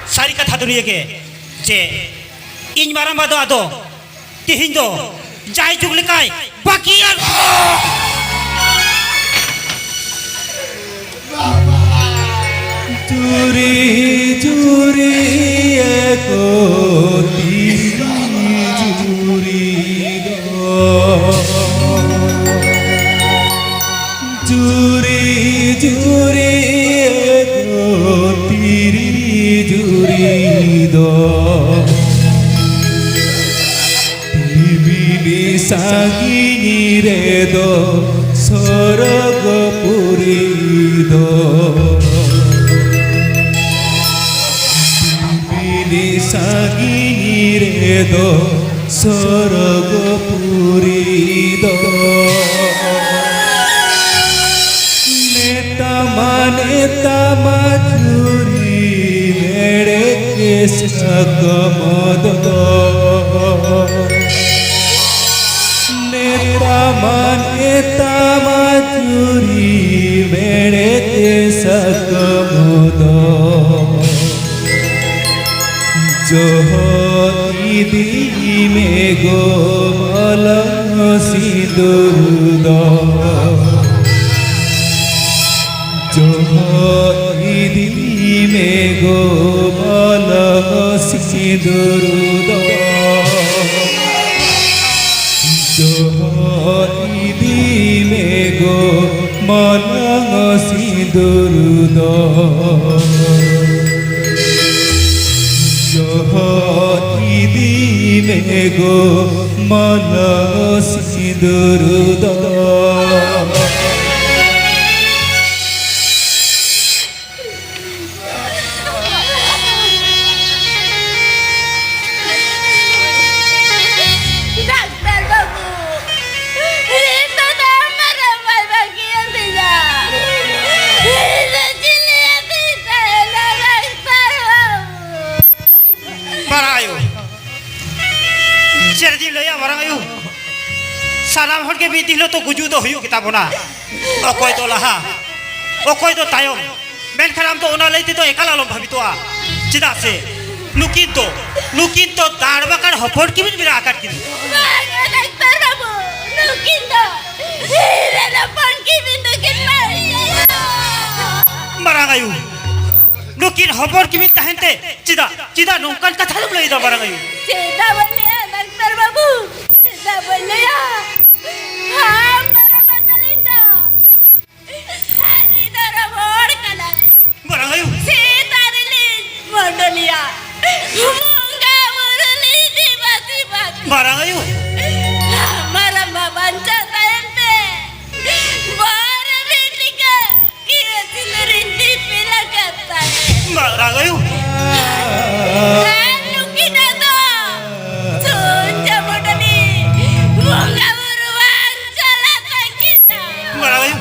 ᱥᱟᱹᱨᱤ ᱠᱟᱛᱷᱟ ᱫᱚ ᱱᱤᱭᱟᱹ ᱜᱮ ᱡᱮ ᱤᱧ ᱢᱟᱨᱟᱝᱵᱟ ᱫᱚ ᱟᱫᱚ ᱛᱮᱦᱮᱧ ᱫᱚ ᱡᱟᱭ ᱡᱩᱜᱽ ᱞᱮᱠᱟᱭ ᱵᱟᱹᱜᱤᱭᱟ᱾ ᱡᱩᱨᱤ ᱡᱩᱨᱤ ᱮ ᱜᱳ ᱛᱤᱨᱤ ᱡᱩᱨᱤ ᱫᱚ᱾ ᱡᱩᱨᱤ ᱡᱩᱨᱤ ᱮ ᱜᱳ ᱛᱤᱨᱤ ᱡᱩᱨᱤ ᱫᱚ᱾ ᱛᱤᱢᱤᱱ ᱥᱟᱺᱜᱤᱧ ᱨᱮᱫᱚ ᱥᱚᱨᱚᱜᱽᱯᱩᱨᱤ ᱫᱚ᱾ ᱛᱤᱢᱤᱱ ᱥᱟᱺᱜᱤᱧ ᱨᱮᱫᱚ ᱥᱚᱨᱚᱜᱽᱯᱩᱨᱤ ᱫᱚ᱾ ᱱᱮᱛᱟᱢᱟ ᱱᱮᱛᱟᱢᱟ ᱡᱩᱨᱤ ᱢᱮᱲᱮ ᱠᱮᱥ ᱥᱟᱠᱟᱢ ᱫᱚ᱾ ᱱᱮᱛᱟᱢᱟ ᱱᱮᱛᱟᱢᱟ ᱡᱩᱨᱤ ᱢᱮᱲᱮ ᱠᱮᱥ ᱥᱟᱠᱟᱢ ᱫᱚ᱾ ᱡᱚᱦᱚ ᱤᱫᱤ ᱢᱮ ᱜᱳ ᱢᱚᱞᱚᱝ ᱥᱤᱸᱫᱩᱨ ᱫᱚ᱾ ᱡᱚᱦᱚ ᱤᱫᱤ ᱢᱮ ᱜᱳ ᱢᱚᱞᱚᱝ ᱥᱤᱸᱫᱩᱨ ᱫᱚ᱾ ᱡᱚᱦᱚ ᱤᱫᱤ ᱢᱮ ᱜᱳ ᱢᱚᱞᱚᱝ ᱥᱤᱸᱫᱩᱨ ᱫᱚ᱾ ᱡᱚᱦᱚ ᱤᱫᱤ ᱢᱮ ᱜᱳ ᱢᱚᱞᱚᱝ ᱥᱤᱸᱫᱩᱨ ᱫᱚ᱾ ᱰᱟᱠᱛᱟᱨ ᱵᱟᱹᱵᱩ, ᱤᱧ ᱫᱚ ᱱᱚᱣᱟ ᱢᱟᱨᱟᱝ ᱵᱟᱭ ᱵᱟᱹᱜᱤᱭᱟᱹᱫᱤᱧᱟ᱾ ᱤᱧ ᱫᱚ ᱪᱤᱞᱤ ᱟᱹᱛᱤᱧ ᱛᱟᱦᱮᱱᱟ, ᱰᱟᱠᱛᱟᱨ ᱵᱟᱹᱵᱩ? ᱢᱟᱨᱟᱝ ᱟᱭᱳ, ᱪᱮᱫ ᱤᱧ ᱞᱟᱹᱭᱟ ᱢᱟᱨᱟᱝ ᱟᱭᱳ? ᱥᱟᱱᱟᱢ ᱦᱚᱲ ᱜᱮ ᱢᱤᱫ ᱫᱤᱱ ᱦᱤᱞᱳᱜ ᱫᱚ ᱜᱩᱡᱩᱜ ᱫᱚ ᱦᱩᱭᱩᱜ ᱜᱮᱛᱟ ᱵᱚᱱᱟ᱾ ᱚᱠᱚᱭ ᱫᱚ ᱞᱟᱦᱟ, ᱚᱠᱚᱭ ᱫᱚ ᱛᱟᱭᱚᱢ᱾ ᱢᱮᱱᱠᱷᱟᱱ ᱟᱢ ᱫᱚ ᱚᱱᱟ ᱞᱟᱹᱭ ᱛᱮᱫᱚ ᱮᱠᱟᱞ ᱟᱞᱚᱢ ᱵᱷᱟᱵᱤᱛᱚᱜᱼᱟ᱾ ᱪᱮᱫᱟᱜ ᱥᱮ ᱱᱩᱠᱤᱱ ᱫᱚ, ᱱᱩᱠᱤᱱ ᱫᱚ ᱫᱟᱲ ᱵᱟᱠᱟᱲ ᱦᱚᱯᱚᱱ ᱠᱤᱱ ᱢᱮᱱᱟᱜ ᱟᱠᱟᱫ ᱠᱤᱱᱟ᱾ ᱵᱟᱝᱟ ᱰᱟᱠᱛᱟᱨ ᱵᱟᱹᱵᱩ, ᱱᱩᱠᱤᱱ ᱫᱚ ᱤᱧ ᱨᱮᱱ ᱦᱚᱯᱚᱱ ᱠᱤᱱ ᱫᱚᱠᱤᱱ ᱵᱟᱹᱲᱤᱡ ᱟᱭᱟ᱾ ᱢᱟᱨᱟᱝ ᱟᱭᱳ, ᱱᱩᱠᱤᱱ ᱦᱚᱯᱚᱱ ᱠᱤᱱ ᱛᱟᱦᱮᱱ ᱛᱮ ᱪᱮᱫᱟᱜ, ᱪᱮᱫᱟᱜ ᱱᱚᱝᱠᱟᱱ ᱠᱟᱛᱷᱟ ᱫᱚᱢ ᱞᱟᱹᱭ ᱮᱫᱟ ᱢᱟᱨᱟᱝ ᱟᱭᱳ? ᱪᱮᱫᱟᱜ ᱵᱟᱹᱧ ᱞᱟᱹᱭᱟ ᱰᱟᱠᱛᱟᱨ ᱵᱟᱹᱵᱩ? ᱪᱮᱫᱟᱜ ᱵᱟᱹᱧ ᱞᱟᱹᱭᱟ? ᱦᱟᱢ ᱯᱟᱨᱚᱢ ᱟᱠᱟᱱᱤᱧ ᱫᱚ᱾ ᱟᱹᱰᱤ ᱫᱷᱚᱨᱚᱢ ᱦᱚᱲ ᱠᱟᱱᱟᱞᱮ᱾ ᱢᱟᱨᱟᱝ ᱟᱭᱳ᱾ ᱥᱮᱛᱟ ᱨᱤᱞᱤᱡ ᱢᱚᱰᱚᱞᱤᱭᱟ᱾ ᱵᱚᱸᱜᱟ ᱵᱩᱨᱩ ᱞᱤᱡ ᱫᱮᱵᱟ ᱫᱮᱵᱟ᱾ ᱢᱟᱨᱟᱝ ᱟᱭᱳ᱾ ᱢᱟᱨᱟᱝ ᱵᱟ ᱵᱟᱧᱪᱟᱣ ᱛᱟᱭᱚᱢ ᱛᱮ ᱵᱟᱨ ᱢᱤᱫ ᱴᱤᱠᱟᱹ ᱠᱤᱨᱳ ᱥᱤᱸᱫᱩᱨᱤᱧ ᱫᱤᱯᱤᱞ ᱟᱠᱟᱫ ᱛᱟᱭᱟ᱾ ᱢᱟᱨᱟᱝ ᱟᱭᱳ᱾ ᱟᱨ ᱱᱩᱠᱤᱱᱟᱜ ᱫᱚ ᱥᱩᱱ ᱡᱟᱢᱚᱴᱟᱹᱱᱤ ᱵᱚᱸᱜᱟ ᱵᱩᱨᱩ ᱵᱟᱝ ᱪᱟᱞᱟᱜ ᱛᱟᱹᱠᱤᱱᱟ᱾ ᱢᱟᱨᱟᱝ ᱟᱭᱳ᱾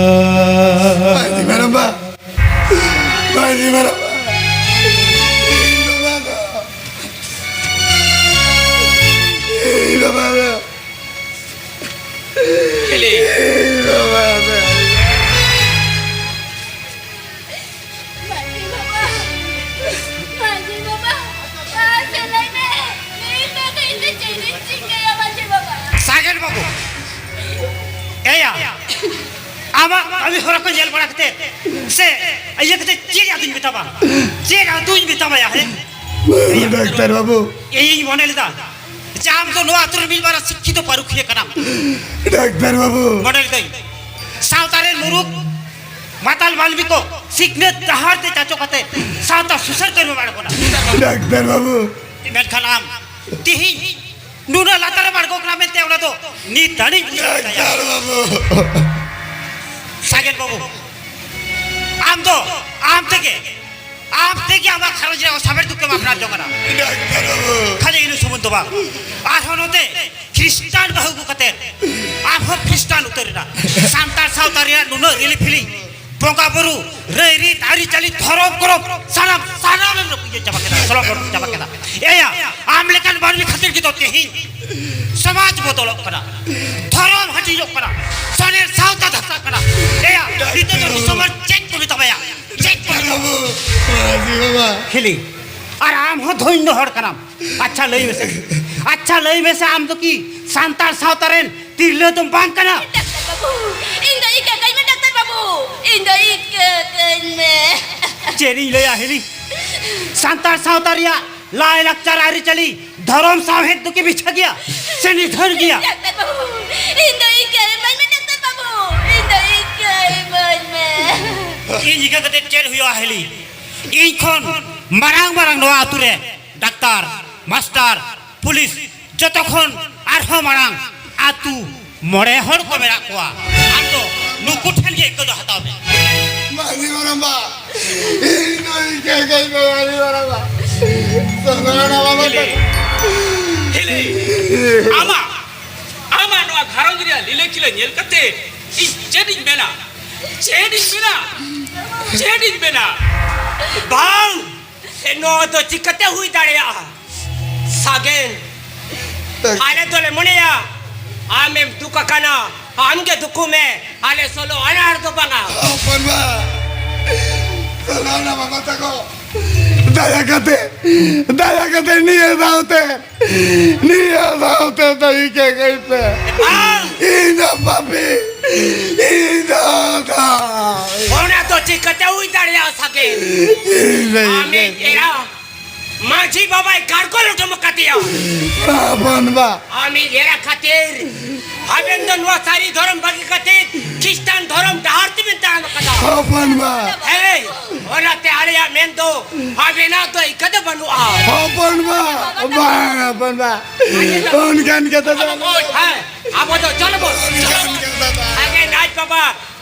ᱢᱟᱹᱡᱷᱤ ᱢᱮᱨᱚᱢ ᱵᱟ, ᱢᱟᱹᱡᱷᱤ ᱢᱮᱨᱚᱢ ᱵᱟ, ᱤᱧ ᱵᱟᱵᱟ ᱫᱚ, ᱤᱧ ᱵᱟᱵᱟ ᱫᱚ, ᱦᱤᱞᱤ᱾ ᱤᱧ ᱵᱟᱵᱟ ᱫᱚ᱾ ᱢᱟᱹᱡᱷᱤ ᱵᱟᱵᱟ, ᱢᱟᱹᱡᱷᱤ ᱵᱟᱵᱟ, ᱢᱟᱥᱮ ᱞᱟᱹᱭ ᱢᱮ, ᱞᱟᱹᱭ ᱢᱮ, ᱤᱧ ᱫᱚ ᱪᱮᱫ ᱤᱧ ᱪᱤᱠᱟᱹᱭᱟ ᱢᱟᱹᱡᱷᱤ ᱵᱟᱵᱟ? ᱥᱟᱜᱮᱱ ᱵᱟᱹᱵᱩ, ᱮᱭᱟ, ᱟᱢᱟᱜ ᱠᱟᱹᱢᱤ ᱦᱚᱨᱟ ᱠᱚ ᱧᱮᱞ ᱵᱟᱲᱟ ᱠᱟᱛᱮ ᱥᱮ ᱤᱭᱟᱹ ᱠᱟᱛᱮ ᱪᱮᱫ ᱟᱫᱚᱧ ᱢᱮᱛᱟᱢᱟ? ᱪᱮᱫ ᱟᱫᱚᱧ ᱢᱮᱛᱟᱢᱟᱭᱟ, ᱦᱮᱸ? ᱰᱟᱠᱛᱟᱨ ᱵᱟᱹᱵᱩ᱾ ᱤᱧᱤᱧ ᱢᱚᱱᱮ ᱞᱮᱫᱟ ᱡᱮ ᱟᱢ ᱫᱚ ᱱᱚᱣᱟ ᱟᱹᱛᱩ ᱨᱮ ᱢᱤᱫ ᱢᱟᱨᱟᱝ ᱥᱤᱠᱠᱷᱤᱛᱚ ᱯᱟᱹᱨᱩᱠᱷᱤᱭᱟᱹ ᱠᱟᱱᱟᱢ᱾ ᱰᱟᱠᱛᱟᱨ ᱵᱟᱹᱵᱩ᱾ ᱢᱚᱱᱮ ᱞᱮᱫᱟᱹᱧ ᱥᱟᱶᱛᱟ ᱨᱮᱱ ᱢᱩᱨᱩᱠ ᱢᱟᱛᱟᱞ ᱢᱟᱹᱱᱢᱤ ᱠᱚ ᱥᱤᱠᱷᱱᱟᱹᱛ ᱰᱟᱦᱟᱨ ᱛᱮ ᱪᱟᱪᱚ ᱠᱟᱛᱮ ᱥᱟᱶᱛᱟ ᱥᱩᱥᱟᱹᱨ ᱠᱟᱹᱢᱤ ᱟᱬᱜᱚᱱᱟ᱾ ᱰᱟᱠᱛᱟᱨ ᱵᱟᱹᱵᱩ᱾ ᱢᱮᱱᱠᱷᱟᱱ ᱟᱢ ᱛᱤᱦᱤᱧ ᱱᱩᱱᱟᱹᱜ ᱞᱟᱛᱟᱨ ᱨᱮᱢ ᱟᱬᱜᱚ ᱠᱟᱱᱟ ᱢᱮᱱᱛᱮ ᱚᱱᱟ ᱫᱚ ᱱᱤᱛ ᱫᱷᱟᱹᱨᱤᱡ ᱰᱟᱠᱛᱟᱨ ᱵᱟᱹᱵᱩ᱾ ᱥᱟᱜᱮᱱ ᱵᱟᱹᱵᱩ, ᱟᱢ ᱫᱚ ᱟᱢ ᱛᱮᱜᱮ, ᱟᱢ ᱛᱮᱜᱮ ᱟᱢᱟᱜ ᱜᱷᱟᱨᱚᱸᱡᱽ ᱨᱮ ᱥᱟᱢᱮᱨ ᱫᱩᱠ ᱮᱢ ᱟᱯᱱᱟᱨ ᱡᱚᱝ ᱠᱟᱱᱟ᱾ ᱰᱟᱠᱛᱟᱨ ᱵᱟᱹᱵᱩ᱾ ᱠᱷᱟᱹᱞᱤ ᱤᱱᱟᱹ ᱥᱩᱢᱩᱝ ᱫᱚ ᱵᱟᱝ, ᱟᱨᱦᱚᱸ ᱱᱚᱛᱮ ᱠᱷᱨᱤᱥᱴᱟᱱ ᱵᱟᱹᱦᱩ ᱟᱹᱜᱩ ᱠᱟᱛᱮ ᱟᱨᱦᱚᱸ ᱠᱷᱨᱤᱥᱴᱟᱱ ᱩᱛᱟᱹᱨ ᱮᱱᱟ᱾ ᱥᱟᱱᱛᱟᱲ ᱥᱟᱶᱛᱟ ᱨᱮᱭᱟᱜ ᱱᱩᱱᱟᱹᱜ ᱨᱤᱞᱤ ᱯᱷᱤᱞᱤ, ᱵᱚᱸᱜᱟ ᱵᱩᱨᱩ, ᱨᱟᱹᱭ ᱨᱤᱛ, ᱟᱹᱨᱤᱪᱟᱹᱞᱤ, ᱫᱷᱚᱨᱚᱢ ᱠᱚᱨᱚᱢ, ᱥᱟᱱᱟᱢ, ᱥᱟᱱᱟᱢ ᱮᱢ ᱨᱟᱹᱯᱩᱫ ᱪᱟᱵᱟ ᱠᱮᱫᱟ, ᱥᱚᱞᱚᱝ ᱨᱟᱹᱯᱩᱫ ᱪᱟᱵᱟ ᱠᱮᱫᱟ᱾ ᱮᱭᱟ, ᱟᱢ ᱞᱮᱠᱟᱱ ᱢᱟᱹᱱᱢᱤ ᱠᱷᱟᱹᱛᱤᱨ ᱜᱮᱛᱚ ᱛᱮᱦᱮᱧ ᱥᱚᱢᱟᱡᱽ ᱵᱚᱫᱚᱞᱚᱜ ᱠᱟᱱᱟ, ᱫᱷᱚᱨᱚᱢ ᱦᱟᱹᱴᱤᱧᱚᱜ ᱠᱟᱱᱟ, ᱥᱚᱱᱮᱨ ᱥᱟᱶᱛᱟ ᱫᱷᱟᱥᱟᱜ ᱠᱟᱱᱟ᱾ ᱮᱭᱟ, ᱱᱤᱛᱚᱜ ᱫᱚ ᱫᱤᱥᱚᱢ ᱦᱚᱲ ᱪᱮᱫ ᱠᱚ ᱢᱮᱛᱟᱢᱟᱭᱟ? ᱪᱮᱫ ᱠᱚ ᱢᱮᱛᱟᱢᱟ? ᱢᱟᱹᱡᱷᱤ ᱵᱟᱵᱟ᱾ ᱦᱤᱞᱤ, ᱟᱨ ᱟᱢ ᱦᱚᱸ ᱫᱷᱚᱱᱭᱚ ᱦᱚᱲ ᱠᱟᱱᱟᱢ᱾ ᱟᱪᱪᱷᱟ, ᱞᱟᱹᱭ ᱢᱮᱥᱮ, ᱟᱪᱪᱷᱟ, ᱞᱟᱹᱭ ᱢᱮᱥᱮ, ᱟᱢ ᱫᱚ ᱠᱤ ᱥᱟᱱᱛᱟᱲ ᱥᱟᱶᱛᱟ ᱨᱮᱱ ᱛᱤᱨᱞᱟᱹ ᱫᱚᱢ ᱵᱟᱝ ᱠᱟᱱᱟ? ᱰᱟᱠᱛᱟᱨ ᱵᱟᱹᱵᱩ, ᱤᱧ ᱫᱚ ᱤᱠᱟᱹ ᱠᱟᱹᱧ ᱢᱮ, ᱰᱟᱠᱛᱟᱨ ᱵᱟᱹᱵᱩ, ᱤᱧ ᱫᱚ ᱤᱠᱟᱹ ᱠᱟᱹᱧ ᱢᱮ᱾ ᱪᱮᱫ ᱤᱧ ᱞᱟᱹᱭᱟ ᱦᱤᱞᱤ, ᱥᱟᱱᱛᱟᱲ ᱥᱟᱶᱛᱟ ᱨᱮᱭᱟᱜ ᱞᱟᱭ ᱞᱟᱠᱪᱟᱨ, ᱟᱹᱨᱤᱪᱟᱹᱞᱤ, ᱫᱷᱚᱨᱚᱢ, ᱥᱟᱶᱦᱮᱫ ᱫᱚ ᱠᱤ ᱵᱤᱪᱷᱟᱹ ᱜᱮᱭᱟ ᱥᱮ ᱱᱤᱫᱷᱟᱹᱱ ᱜᱮᱭᱟ? ᱰᱟᱠᱛᱟᱨ ᱵᱟᱹᱵᱩ, ᱤᱧ ᱫᱚ ᱤᱠᱟᱹ ᱤᱢᱟᱹᱧ ᱢᱮ, ᱰᱟᱠᱛᱟᱨ ᱵᱟᱹᱵᱩ, ᱤᱧ ᱫᱚ ᱤᱠᱟᱹ ᱤᱢᱟᱹᱧ ᱢᱮ᱾ ᱤᱧ ᱤᱠᱟᱹ ᱠᱟᱛᱮ ᱪᱮᱫ ᱦᱩᱭᱩᱜᱼᱟ ᱦᱤᱞᱤ? ᱤᱧ ᱠᱷᱚᱱ ᱢᱟᱨᱟᱝ ᱢᱟᱨᱟᱝ ᱱᱚᱣᱟ ᱟᱛᱩ ᱨᱮ ᱰᱟᱠᱛᱟᱨ, ᱢᱟᱥᱴᱟᱨ, ᱯᱩᱞᱤᱥ, ᱡᱚᱛᱚ ᱠᱷᱚᱱ ᱟᱨᱦᱚᱸ ᱢᱟᱲᱟᱝ ᱟᱛᱩ ᱢᱚᱬᱮ ᱦᱚᱲ ᱠᱚ ᱢᱮᱱᱟᱜ ᱠᱚᱣᱟ᱾ ᱟᱢ ᱫᱚ ᱱᱩᱠᱩ ᱴᱷᱮᱱ ᱜᱮ ᱤᱠᱟᱹ ᱫᱚ ᱦᱟᱛᱟᱣ ᱢᱮ᱾ ᱢᱟᱹᱡᱷᱤ ᱢᱟᱨᱟᱝᱵᱟ, ᱤᱧ ᱫᱚ ᱤᱠᱟᱹ ᱠᱟᱹᱧ ᱢᱮ, ᱢᱟᱹᱡᱷᱤ ᱢᱟᱨᱟᱝᱵᱟ᱾ ᱥᱟᱱᱟᱢ ᱵᱟᱵᱟ ᱦᱤᱞᱤ, ᱦᱤᱞᱤ, ᱟᱢᱟᱜ ᱜᱷᱟᱨᱚᱸᱡᱽ ᱨᱮᱭᱟᱜ ᱞᱤᱞᱟᱹ ᱠᱷᱤᱞᱟᱹ ᱧᱮᱞ ᱠᱟᱛᱮ ᱤᱧ ᱪᱮᱫ ᱤᱧ ᱢᱮᱱᱟ? ᱪᱮᱫ ᱤᱧ ᱢᱮᱱᱟ? ᱪᱮᱫ ᱤᱧ ᱢᱮᱱᱟ? ᱵᱟᱝ! ᱱᱚᱣᱟ ᱫᱚ ᱪᱤᱠᱟᱹᱛᱮ ᱦᱩᱭ ᱫᱟᱲᱮᱭᱟᱜᱼᱟ? ᱥᱟᱜᱮᱱ, ᱟᱞᱮ ᱫᱚᱞᱮ ᱢᱚᱱᱮᱭᱟ ᱟᱢᱮᱢ ᱫᱩᱠ ᱟᱠᱟᱱᱟ, ᱟᱢ ᱜᱮ ᱫᱩᱠᱩ ᱢᱮ, ᱟᱞᱮ ᱥᱳᱞᱳ ᱟᱱᱟ ᱦᱚᱲ ᱫᱚ ᱵᱟᱝᱟ᱾ ᱦᱚᱯᱚᱱ ᱵᱟ, ᱥᱳᱞᱳ ᱟᱱᱟ ᱵᱟᱵᱟ ᱛᱟᱠᱚ, ᱫᱟᱭᱟ ᱠᱟᱛᱮ, ᱫᱟᱭᱟ ᱠᱟᱛᱮ ᱱᱤᱭᱟᱹ ᱫᱷᱟᱣ ᱛᱮ, ᱱᱤᱭᱟᱹ ᱫᱷᱟᱣ ᱛᱮ ᱫᱚ ᱤᱠᱟᱹ ᱠᱟᱹᱧ ᱯᱮ᱾ ᱵᱟᱝ! ᱤᱧ ᱫᱚ ᱯᱟᱯᱤ, ᱤᱧ ᱫᱚ ᱫᱟᱭ᱾ ᱚᱱᱟ ᱫᱚ ᱪᱤᱠᱟᱹᱛᱮ ᱦᱩᱭ ᱫᱟᱲᱮᱭᱟᱜᱼᱟ ᱥᱟᱜᱮᱱ? ᱤᱧ ᱫᱚ ᱟᱢᱤᱡ ᱤᱠᱟᱹ ᱮᱨᱟ ᱢᱟᱹᱡᱷᱤ ᱵᱟᱵᱟᱭ ᱠᱟᱨᱠᱚ ᱞᱚᱴᱚᱢ ᱟᱠᱟᱫᱮᱭᱟ᱾ ᱦᱚᱯᱚᱱ ᱵᱟ᱾ ᱟᱢᱤᱡ ᱮᱨᱟ ᱠᱷᱟᱹᱛᱤᱨ ᱟᱵᱮᱱ ᱫᱚ ᱱᱚᱣᱟ ᱥᱟᱹᱨᱤ ᱫᱷᱚᱨᱚᱢ ᱵᱟᱹᱜᱤ ᱠᱟᱛᱮ ᱠᱷᱨᱤᱥᱴᱟᱱ ᱫᱷᱚᱨᱚᱢ ᱰᱟᱦᱟᱨ ᱛᱮᱵᱮᱱ ᱛᱟᱲᱟᱢ ᱟᱠᱟᱫᱟ᱾ ᱦᱚᱯᱚᱱ ᱵᱟ᱾ ᱦᱮᱸ, ᱚᱱᱟᱛᱮ ᱟᱞᱮᱭᱟᱜ ᱢᱮᱱ ᱫᱚ ᱟᱵᱮᱱᱟᱜ ᱫᱚ ᱤᱠᱟᱹ ᱫᱚ ᱵᱟᱹᱱᱩᱜᱼᱟ᱾ ᱦᱚᱯᱚᱱ ᱵᱟ, ᱵᱟᱝ ᱦᱚᱯᱚᱱ ᱵᱟ, ᱚᱱᱠᱟᱱ ᱠᱟᱛᱷᱟ ᱫᱚ ᱵᱟᱝ᱾ ᱦᱮᱸ, ᱟᱵᱚ ᱫᱚ ᱪᱚᱞᱚ ᱵᱚᱱ, ᱪᱚᱞᱚ ᱵᱚᱱ᱾ ᱟᱜᱮ ᱱᱟᱭ ᱵᱟᱵᱟ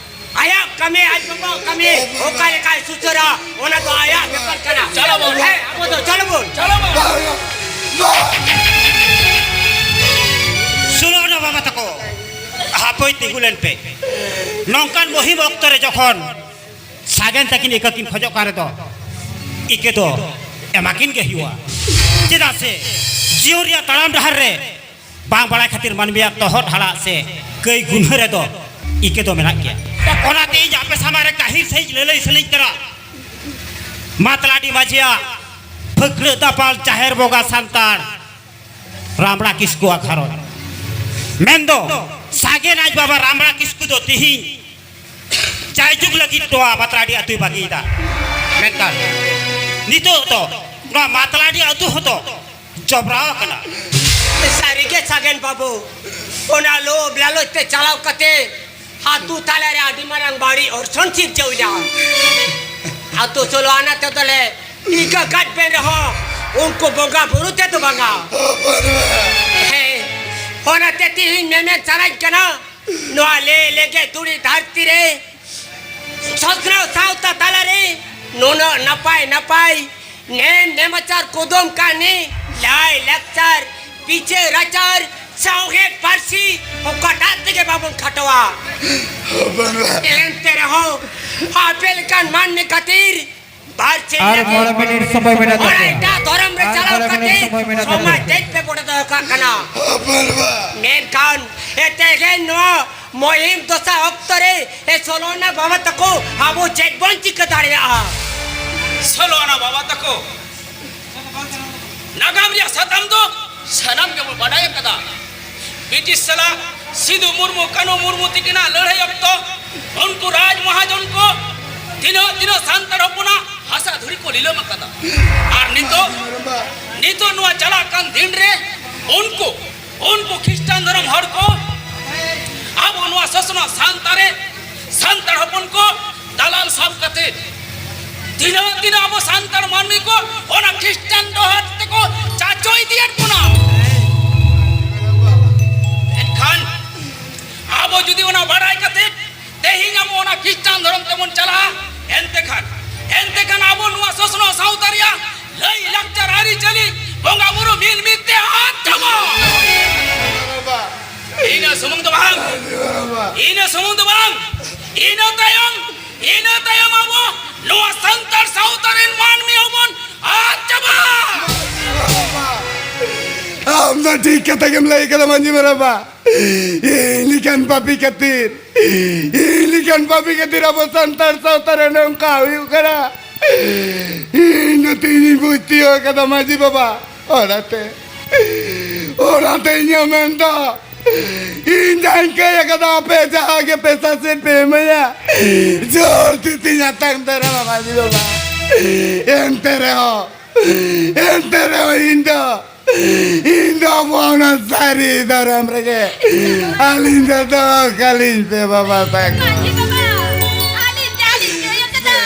ᱟᱭᱟᱜ ᱠᱟᱹᱢᱤ, ᱟᱡ ᱵᱟᱵᱟ ᱠᱟᱹᱢᱤ ᱚᱠᱟ ᱞᱮᱠᱟᱭ ᱥᱩᱥᱟᱹᱨᱟ, ᱚᱱᱟ ᱫᱚ ᱟᱭᱟᱜ ᱵᱮᱯᱟᱨ ᱠᱟᱱᱟ᱾ ᱪᱚᱞᱚ ᱵᱚᱱ᱾ ᱦᱮᱸ, ᱟᱵᱚ ᱫᱚ ᱪᱚᱞᱚ ᱵᱚᱱ᱾ ᱪᱚᱞᱚ ᱵᱚᱱ᱾ ᱥᱩᱱᱚ ᱵᱟᱵᱟ ᱛᱟᱠᱚ, ᱦᱟᱯᱳᱭ ᱛᱤᱸᱜᱩ ᱞᱮᱱ ᱯᱮ᱾ ᱱᱚᱝᱠᱟᱱ ᱢᱩᱦᱤᱢ ᱚᱠᱛᱚ ᱨᱮ ᱡᱚᱠᱷᱚᱱ ᱥᱟᱜᱮᱱ ᱛᱟᱹᱠᱤᱱ ᱤᱠᱟᱹ ᱠᱤᱱ ᱠᱷᱚᱡᱚᱜ ᱠᱟᱱ ᱨᱮᱫᱚ, ᱤᱠᱟᱹ ᱫᱚ ᱮᱢᱟᱠᱤᱱ ᱜᱮ ᱦᱩᱭᱩᱜᱼᱟ᱾ ᱪᱮᱫᱟᱜ ᱥᱮ ᱡᱤᱭᱚᱱ ᱨᱮᱭᱟᱜ ᱛᱟᱲᱟᱢ ᱰᱟᱦᱟᱨ ᱨᱮ ᱵᱟᱝ ᱵᱟᱲᱟᱭ ᱠᱷᱟᱹᱛᱤᱨ ᱢᱟᱹᱱᱢᱤᱭᱟᱜ ᱛᱚᱦᱚᱫ ᱦᱟᱲᱟᱜ ᱥᱮ ᱠᱟᱹᱭ ᱜᱩᱱᱦᱟᱹ ᱨᱮᱫᱚ ᱤᱠᱟᱹ ᱫᱚ ᱢᱮᱱᱟᱜ ᱜᱮᱭᱟ᱾ ᱚᱱᱟᱛᱮ ᱤᱧ ᱟᱯᱮ ᱥᱟᱢᱟᱝ ᱨᱮ ᱜᱟᱹᱦᱤᱨ ᱥᱟᱹᱦᱤᱡ ᱞᱟᱹᱞᱟᱹᱭ ᱥᱟᱱᱟᱧ ᱠᱟᱱᱟ᱾ ᱢᱟᱛᱞᱟᱰᱤ ᱢᱟᱹᱡᱷᱤᱭᱟᱜ ᱯᱷᱟᱹᱠᱲᱟᱹᱜ ᱫᱟᱯᱟᱞ ᱡᱟᱦᱮᱨ ᱵᱚᱸᱜᱟ ᱥᱟᱱᱛᱟᱲ ᱨᱟᱢᱲᱟ ᱠᱤᱥᱠᱩᱣᱟᱜ ᱜᱷᱟᱨᱚᱸᱡᱽ᱾ ᱢᱮᱱᱫᱚ ᱥᱟᱜᱮᱱ ᱟᱡ ᱵᱟᱵᱟ ᱨᱟᱢᱲᱟ ᱠᱤᱥᱠᱩ ᱫᱚ ᱛᱤᱦᱤᱧ ᱡᱟᱭᱡᱩᱜᱽ ᱞᱟᱹᱜᱤᱫ ᱱᱚᱣᱟ ᱢᱟᱛᱞᱟᱰᱤ ᱟᱹᱛᱩᱭ ᱵᱟᱹᱜᱤᱭᱮᱫᱟ᱾ ᱢᱮᱱᱠᱷᱟᱱ ᱱᱤᱛᱚᱜ ᱫᱚ ᱱᱚᱣᱟ ᱢᱟᱛᱞᱟᱰᱤ ᱟᱹᱛᱩ ᱦᱚᱸᱛᱚ ᱡᱚᱵᱽᱨᱟᱣ ᱟᱠᱟᱱᱟ᱾ ᱥᱟᱹᱨᱤᱜᱮ ᱥᱟᱜᱮᱱ ᱵᱟᱹᱵᱩ, ᱚᱱᱟ ᱞᱳᱵᱷ ᱞᱟᱞᱚᱪ ᱛᱮ ᱪᱟᱞᱟᱣ ᱠᱟᱛᱮ ᱟᱹᱛᱩ ᱛᱟᱞᱟᱨᱮ ᱟᱹᱰᱤ ᱢᱟᱨᱟᱝ ᱵᱟᱹᱲᱤᱡ ᱚᱨᱥᱚᱝ ᱥᱤᱨᱡᱟᱹᱣ ᱮᱱᱟ᱾ ᱟᱹᱛᱩ ᱥᱳᱞᱳ ᱟᱱᱟ ᱛᱮᱫᱚᱞᱮ ᱤᱠᱟᱹ ᱠᱟᱫ ᱵᱮᱱ ᱨᱮᱦᱚᱸ, ᱩᱱᱠᱩ ᱵᱚᱸᱜᱟ ᱵᱩᱨᱩ ᱛᱮᱫᱚ ᱵᱟᱝᱟ᱾ ᱦᱮᱸ, ᱚᱱᱟᱛᱮ ᱛᱤᱦᱤᱧ ᱢᱮᱢᱮᱱ ᱥᱟᱱᱟᱧ ᱠᱟᱱᱟ, ᱱᱚᱣᱟ ᱞᱮ ᱞᱮᱜᱮ ᱫᱷᱩᱲᱤ ᱫᱷᱟᱹᱨᱛᱤ ᱨᱮ ᱥᱚᱥᱱᱚᱜ ᱥᱟᱶᱛᱟ ᱛᱟᱞᱟᱨᱮ ᱱᱩᱱᱟᱹᱜ ᱱᱟᱯᱟᱭ ᱱᱟᱯᱟᱭ ᱱᱮᱢ ᱱᱮᱢᱟᱪᱟᱨ, ᱠᱩᱫᱩᱢ ᱠᱟᱹᱦᱱᱤ, ᱞᱟᱭ ᱞᱟᱠᱪᱟᱨ, ᱵᱤᱪᱟᱹᱨ ᱟᱪᱟᱨ, ᱥᱟᱶᱦᱮᱫ ᱯᱟᱹᱨᱥᱤ ᱚᱠᱟᱴᱟᱜ ᱛᱮᱜᱮ ᱵᱟᱵᱚᱱ ᱠᱷᱟᱴᱚᱣᱟ᱾ ᱵᱟᱹᱱᱩᱜᱼᱟ᱾ ᱮᱱᱛᱮ ᱨᱮᱦᱚᱸ ᱟᱯᱮ ᱞᱮᱠᱟᱱ ᱢᱟᱹᱱᱢᱤ ᱠᱷᱟᱹᱛᱤᱨ ᱵᱟᱨ ᱪᱟᱸᱫᱚ ᱟᱨ ᱢᱚᱬᱮ ᱢᱤᱱᱤᱴ ᱥᱚᱢᱚᱭ ᱢᱮᱱᱟᱜ ᱛᱟᱯᱮᱭᱟ᱾ ᱮᱴᱟᱜ ᱫᱷᱚᱨᱚᱢ ᱨᱮ ᱟᱨ ᱪᱟᱞᱟᱣ ᱢᱚᱬᱮ ᱠᱟᱛᱮ ᱢᱤᱱᱤᱴ ᱥᱚᱢᱚᱭ ᱢᱮᱱᱟᱜ ᱥᱚᱢᱟᱡᱽ ᱛᱟᱯᱮᱭᱟ᱾ ᱛᱮᱫ ᱯᱮ ᱵᱚᱰᱮ ᱫᱚᱦᱚ ᱠᱟᱜ ᱠᱟᱱᱟ᱾ ᱵᱟᱹᱱᱩᱜᱼᱟ᱾ ᱢᱮᱱᱠᱷᱟᱱ ᱮ ᱛᱮᱦᱮᱧ ᱱᱚᱣᱟ ᱢᱚᱦᱤᱢ ᱫᱚᱥᱟ ᱚᱠᱛᱚ ᱨᱮ ᱮ ᱥᱳᱞᱳ ᱟᱱᱟ ᱵᱟᱵᱟ ᱛᱟᱠᱚ ᱟᱵᱚ ᱪᱮᱫ ᱵᱚᱱ ᱪᱤᱠᱟᱹ ᱫᱟᱲᱮᱭᱟᱜᱼᱟ? ᱥᱳᱞᱳ ᱟᱱᱟ ᱵᱟᱵᱟ ᱛᱟᱠᱚ ᱱᱟᱜᱟᱢ ᱨᱮᱭᱟᱜ ᱥᱟᱛᱟᱢ ᱫᱚ ᱥᱟᱱᱟᱢ ᱜᱮᱵᱚᱱ ᱵᱟᱰᱟᱭ ᱟᱠᱟᱫᱟ᱾ ᱵᱨᱤᱴᱤᱥ ᱥᱟᱞᱟᱜ ᱥᱤᱫᱩ ᱢᱩᱨᱢᱩ, ᱠᱟᱹᱱᱦᱩ ᱢᱩᱨᱢᱩ ᱛᱤᱠᱤᱱᱟᱜ ᱞᱟᱹᱲᱦᱟᱹᱭ ᱚᱠᱛᱚ ᱩᱱᱠᱩ ᱨᱟᱡᱽ ᱢᱟᱦᱟᱡᱚᱱ ᱠᱚ ᱛᱤᱱᱟᱹᱜ, ᱛᱤᱱᱟᱹᱜ ᱥᱟᱱᱛᱟᱲ ᱦᱚᱯᱚᱱᱟᱜ ᱦᱟᱥᱟ ᱫᱷᱩᱲᱤ ᱠᱚ ᱞᱤᱞᱟᱹᱢ ᱟᱠᱟᱫᱟ᱾ ᱟᱨ ᱱᱤᱛᱚᱜ, ᱱᱤᱛᱚᱜ ᱱᱚᱣᱟ ᱪᱟᱞᱟᱜ ᱠᱟᱱ ᱫᱤᱱ ᱨᱮ ᱩᱱᱠᱩ, ᱩᱱᱠᱩ ᱠᱷᱨᱤᱥᱴᱟᱱ ᱫᱷᱚᱨᱚᱢ ᱦᱚᱲ ᱠᱚ ᱟᱵᱚ ᱱᱚᱣᱟ ᱥᱚᱥᱱᱚᱜ ᱥᱟᱱᱛᱟᱲ ᱨᱮ, ᱥᱟᱱᱛᱟᱲ ᱦᱚᱯᱚᱱ ᱠᱚ ᱫᱟᱞᱟᱞ ᱥᱟᱵ ᱠᱟᱛᱮ ᱛᱤᱱᱟᱹᱜ, ᱛᱤᱱᱟᱹᱜ ᱟᱵᱚ ᱥᱟᱱᱛᱟᱲ ᱢᱟᱹᱱᱢᱤ ᱠᱚ ᱚᱱᱟ ᱠᱷᱨᱤᱥᱴᱟᱱ ᱰᱚᱦᱚᱨ ᱛᱮᱠᱚ ᱪᱟᱪᱚ ᱤᱫᱤᱭᱮᱫ ᱵᱚᱱᱟ᱾ ᱮᱱᱠᱷᱟᱱ ᱟᱵᱚ ᱡᱩᱫᱤ ᱚᱱᱟ ᱵᱟᱲᱟᱭ ᱠᱟᱛᱮ ᱛᱮᱦᱮᱧ ᱟᱵᱚ ᱚᱱᱟ ᱠᱷᱨᱤᱥᱴᱟᱱ ᱫᱷᱚᱨᱚᱢ ᱛᱮᱵᱚᱱ ᱪᱟᱞᱟᱜᱼᱟ, ᱮᱱᱛᱮ ᱠᱷᱟᱱ, ᱮᱱᱛᱮ ᱠᱷᱟᱱ ᱟᱵᱚ ᱱᱚᱣᱟ ᱥᱚᱥᱱᱚᱜ ᱥᱟᱶᱛᱟ ᱨᱮᱭᱟᱜ ᱞᱟᱹᱭ ᱞᱟᱠᱪᱟᱨ ᱟᱹᱨᱤᱪᱟᱹᱞᱤ ᱵᱚᱸᱜᱟ ᱵᱩᱨᱩ ᱢᱤᱫ ᱢᱤᱫ ᱛᱮ ᱟᱫ ᱪᱟᱵᱟᱜᱼᱟ᱾ ᱤᱱᱟᱹ ᱥᱩᱢᱩᱝ ᱫᱚ ᱵᱟᱝ, ᱤᱱᱟᱹ ᱥᱩᱢᱩᱝ ᱫᱚ ᱵᱟᱝ, ᱤᱱᱟᱹ ᱛᱟᱭᱚᱢ, ᱤᱱᱟᱹ ᱛᱟᱭᱚᱢ ᱟᱵᱚ ᱱᱚᱣᱟ ᱥᱟᱱᱛᱟᱲ ᱥᱟᱶᱛᱟ ᱨᱮᱱ ᱢᱟᱹᱱᱢᱤ ᱦᱚᱸᱵᱚᱱ ᱟᱫ ᱪᱟᱵᱟᱜᱼᱟ᱾ ᱟᱢ ᱫᱚ ᱴᱷᱤᱠ ᱠᱟᱛᱷᱟ ᱜᱮᱢ ᱞᱟᱹᱭ ᱠᱟᱫᱟ ᱢᱟᱹᱡᱷᱤ ᱵᱟᱵᱟ᱾ ᱤᱧ ᱞᱮᱠᱟᱱ ᱯᱟᱯᱤ ᱠᱷᱟᱹᱛᱤᱨ, ᱤᱧ ᱞᱮᱠᱟᱱ ᱯᱟᱯᱤ ᱠᱷᱟᱹᱛᱤᱨ ᱟᱵᱚ ᱥᱟᱱᱛᱟᱲ ᱥᱟᱶᱛᱟ ᱨᱮ ᱱᱚᱝᱠᱟ ᱦᱩᱭᱩᱜ ᱠᱟᱱᱟ᱾ ᱤᱧ ᱫᱚ ᱛᱮᱦᱮᱧᱤᱧ ᱵᱩᱡᱽ ᱛᱤᱭᱳᱜ ᱠᱟᱫᱟ ᱢᱟᱹᱡᱷᱤ ᱵᱟᱵᱟ᱾ ᱚᱱᱟᱛᱮ, ᱚᱱᱟᱛᱮ ᱤᱧᱟᱹᱜ ᱢᱮᱱ ᱫᱚ, ᱤᱧ ᱡᱟᱦᱟᱸᱧ ᱠᱟᱹᱭ ᱠᱟᱫᱟ, ᱟᱯᱮ ᱡᱟᱦᱟᱸ ᱜᱮ ᱯᱮ ᱥᱟᱥᱮᱛ ᱯᱮ ᱮᱢᱟᱹᱧᱟ, ᱡᱳᱨ ᱛᱤᱛᱤᱧ ᱟᱛᱟᱝ ᱫᱟᱨᱟᱢᱟ ᱢᱟᱹᱡᱷᱤ ᱵᱟᱵᱟ᱾ ᱮᱱᱛᱮ ᱨᱮᱦᱚᱸ, ᱮᱱᱛᱮ ᱨᱮᱦᱚᱸ ᱤᱧ ᱫᱚ, ᱤᱧ ᱫᱚ ᱟᱵᱚ ᱚᱱᱟ ᱥᱟᱹᱨᱤ ᱫᱷᱚᱨᱚᱢ ᱨᱮᱜᱮ ᱟᱹᱞᱤᱧ ᱫᱚ ᱫᱚᱦᱚ ᱠᱟᱹᱞᱤᱧ ᱯᱮ ᱵᱟᱵᱟ ᱛᱟᱠᱚ᱾ ᱢᱟᱹᱡᱷᱤ ᱵᱟᱵᱟ, ᱟᱹᱞᱤᱧ ᱡᱟᱦᱟᱸ ᱞᱤᱧ ᱠᱟᱹᱭ ᱠᱟᱫᱟ,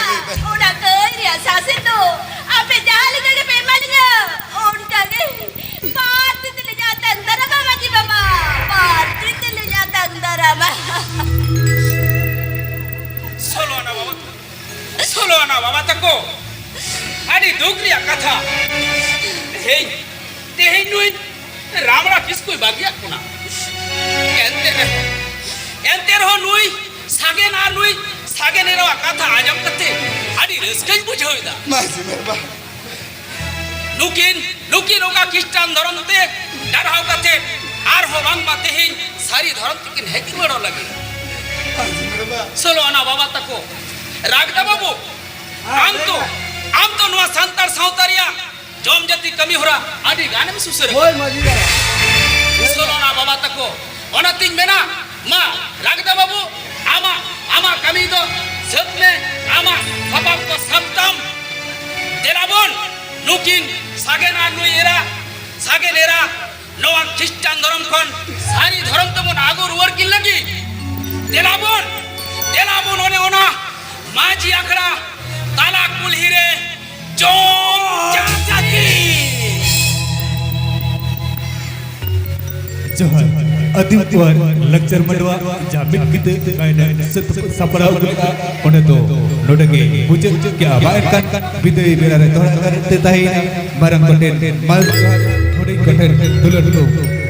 ᱚᱱᱟ ᱠᱟᱹᱭ ᱨᱮᱭᱟᱜ ᱥᱟᱥᱮᱛ ᱫᱚ ᱟᱯᱮ ᱡᱟᱦᱟᱸ ᱞᱮᱠᱟ ᱜᱮᱯᱮ ᱮᱢᱟ ᱞᱤᱧᱟ, ᱚᱱᱠᱟ ᱜᱮ ᱵᱟᱨ ᱛᱤ ᱛᱮᱞᱤᱧ ᱟᱛᱟᱝ ᱫᱟᱨᱟᱢᱟ ᱢᱟᱹᱡᱷᱤ ᱵᱟᱵᱟ, ᱵᱟᱨ ᱛᱤ ᱛᱮᱞᱤᱧ ᱟᱛᱟᱝ ᱫᱟᱨᱟᱢᱟ᱾ ᱥᱳᱞᱳ ᱟᱱᱟ ᱵᱟᱵᱟ ᱛᱟᱠᱚ, ᱥᱳᱞᱳ ᱟᱱᱟ ᱵᱟᱵᱟ ᱛᱟᱠᱚ, ᱟᱹᱰᱤ ᱫᱩᱠ ᱨᱮᱭᱟᱜ ᱠᱟᱛᱷᱟ᱾ ᱛᱮᱦᱮᱧ, ᱛᱮᱦᱮᱧ ᱱᱩᱭ ᱨᱟᱢᱲᱟ ᱠᱤᱥᱠᱩᱭ ᱵᱟᱹᱜᱤᱭᱟᱜ ᱵᱚᱱᱟ᱾ ᱮᱱᱛᱮ ᱨᱮᱦᱚᱸ, ᱮᱱᱛᱮ ᱨᱮᱦᱚᱸ ᱱᱩᱭ ᱥᱟᱜᱮᱱ ᱟᱨ ᱱᱩᱭ ᱥᱟᱜᱮᱱ ᱮᱨᱟᱣᱟᱜ ᱠᱟᱛᱷᱟ ᱟᱸᱡᱚᱢ ᱠᱟᱛᱮ ᱟᱹᱰᱤ ᱨᱟᱹᱥᱠᱟᱹᱧ ᱵᱩᱡᱷᱟᱹᱣ ᱮᱫᱟ᱾ ᱢᱟᱹᱡᱷᱤ ᱵᱟᱵᱟ᱾ ᱱᱩᱠᱤᱱ, ᱱᱩᱠᱤᱱ ᱚᱠᱟ ᱠᱷᱨᱤᱥᱴᱟᱱ ᱫᱷᱚᱨᱚᱢ ᱛᱮ ᱰᱟᱨᱦᱟᱣ ᱠᱟᱛᱮ ᱟᱨᱦᱚᱸ ᱵᱟᱝᱢᱟ ᱛᱮᱦᱮᱧ ᱥᱟᱹᱨᱤ ᱫᱷᱚᱨᱚᱢ ᱛᱮᱠᱤᱱ ᱦᱮᱡ ᱨᱩᱣᱟᱹᱲᱚᱜ ᱞᱟᱹᱜᱤᱫ᱾ ᱢᱟᱹᱡᱷᱤ ᱵᱟᱵᱟ᱾ ᱥᱳᱞᱳ ᱟᱱᱟ ᱵᱟᱵᱟ ᱛᱟᱠᱚ, ᱨᱟᱜᱽᱫᱟ ᱵᱟᱹᱵᱩ, ᱟᱢ ᱛᱚ, ᱟᱢ ᱛᱚ ᱱᱚᱣᱟ ᱥᱟᱱᱛᱟᱲ ᱥᱟᱶᱛᱟ ᱨᱮᱭᱟᱜ ᱡᱚᱢ ᱡᱟᱹᱛᱤ ᱠᱟᱹᱢᱤ ᱦᱚᱨᱟ ᱟᱹᱰᱤ ᱜᱟᱱᱮᱢ ᱥᱩᱥᱟᱹᱨ ᱟᱠᱟᱫᱟ᱾ ᱦᱳᱭ, ᱢᱟᱹᱡᱷᱤ ᱵᱟᱵᱟ᱾ ᱥᱳᱞᱳ ᱟᱱᱟ ᱵᱟᱵᱟ ᱛᱟᱠᱚ, ᱚᱱᱟᱛᱤᱧ ᱢᱮᱱᱟ, ᱢᱟ, ᱨᱟᱜᱽᱫᱟ ᱵᱟᱹᱵᱩ, ᱟᱢᱟᱜ, ᱟᱢᱟᱜ ᱠᱟᱹᱢᱤ ᱫᱚ ᱥᱟᱹᱛ ᱢᱮ, ᱟᱢᱟᱜ ᱥᱟᱯᱟᱵ ᱠᱚ ᱥᱟᱵ ᱛᱟᱢ᱾ ᱫᱮᱞᱟ ᱵᱚᱱ, ᱱᱩᱠᱤᱱ ᱥᱟᱜᱮᱱ ᱟᱨ ᱱᱩᱭ ᱮᱨᱟ, ᱥᱟᱜᱮᱱ ᱮᱨᱟ, ᱱᱚᱣᱟ ᱠᱷᱨᱤᱥᱴᱟᱱ ᱫᱷᱚᱨᱚᱢ ᱠᱷᱚᱱ ᱥᱟᱹᱨᱤ ᱫᱷᱚᱨᱚᱢ ᱛᱮᱵᱚᱱ ᱟᱹᱜᱩ ᱨᱩᱣᱟᱹᱲ ᱠᱤᱱ ᱞᱟᱹᱜᱤᱫ᱾ ᱫᱮᱞᱟ ᱵᱚᱱ, ᱫᱮᱞᱟ ᱵᱚᱱ, ᱚᱱᱮ ᱚᱱᱟ ᱢᱟᱹᱡᱷᱤ ᱟᱠᱷᱲᱟ ᱛᱟᱞᱟ ᱠᱩᱞᱦᱤ ᱨᱮ ᱡᱚᱢ ᱪᱟᱥ ᱠᱟᱛᱮ᱾ ᱡᱚᱦᱟᱨ᱾ ᱟᱹᱫᱤᱢ ᱠᱚᱣᱟᱜ ᱞᱟᱠᱪᱟᱨ ᱢᱟᱰᱣᱟ ᱡᱟᱦᱟᱸ ᱢᱤᱫ ᱠᱤᱛᱟᱹ ᱜᱟᱭᱟᱱ ᱥᱟᱹᱛ ᱥᱟᱯᱲᱟᱣ ᱟᱹᱜᱩ ᱞᱮᱫᱼᱟ, ᱚᱸᱰᱮ ᱫᱚ ᱱᱚᱰᱮ ᱜᱮ ᱢᱩᱪᱟᱹᱫ ᱠᱮᱜᱼᱟ᱾ ᱢᱟ ᱮᱱᱠᱷᱟᱱ ᱵᱤᱫᱟᱹᱭ ᱵᱮᱲᱟ ᱨᱮ ᱫᱚᱦᱲᱟ ᱟᱠᱟᱨ ᱛᱮ ᱛᱟᱦᱮᱸᱭᱮᱱᱟ᱾ ᱢᱟᱨᱟᱝ ᱠᱚᱴᱷᱮᱱ ᱢᱟᱹᱱ ᱡᱚᱦᱟᱨ, ᱦᱩᱰᱤᱧ ᱠᱚᱴᱷᱮᱱ ᱫᱩᱞᱟᱹᱲ ᱠᱚ᱾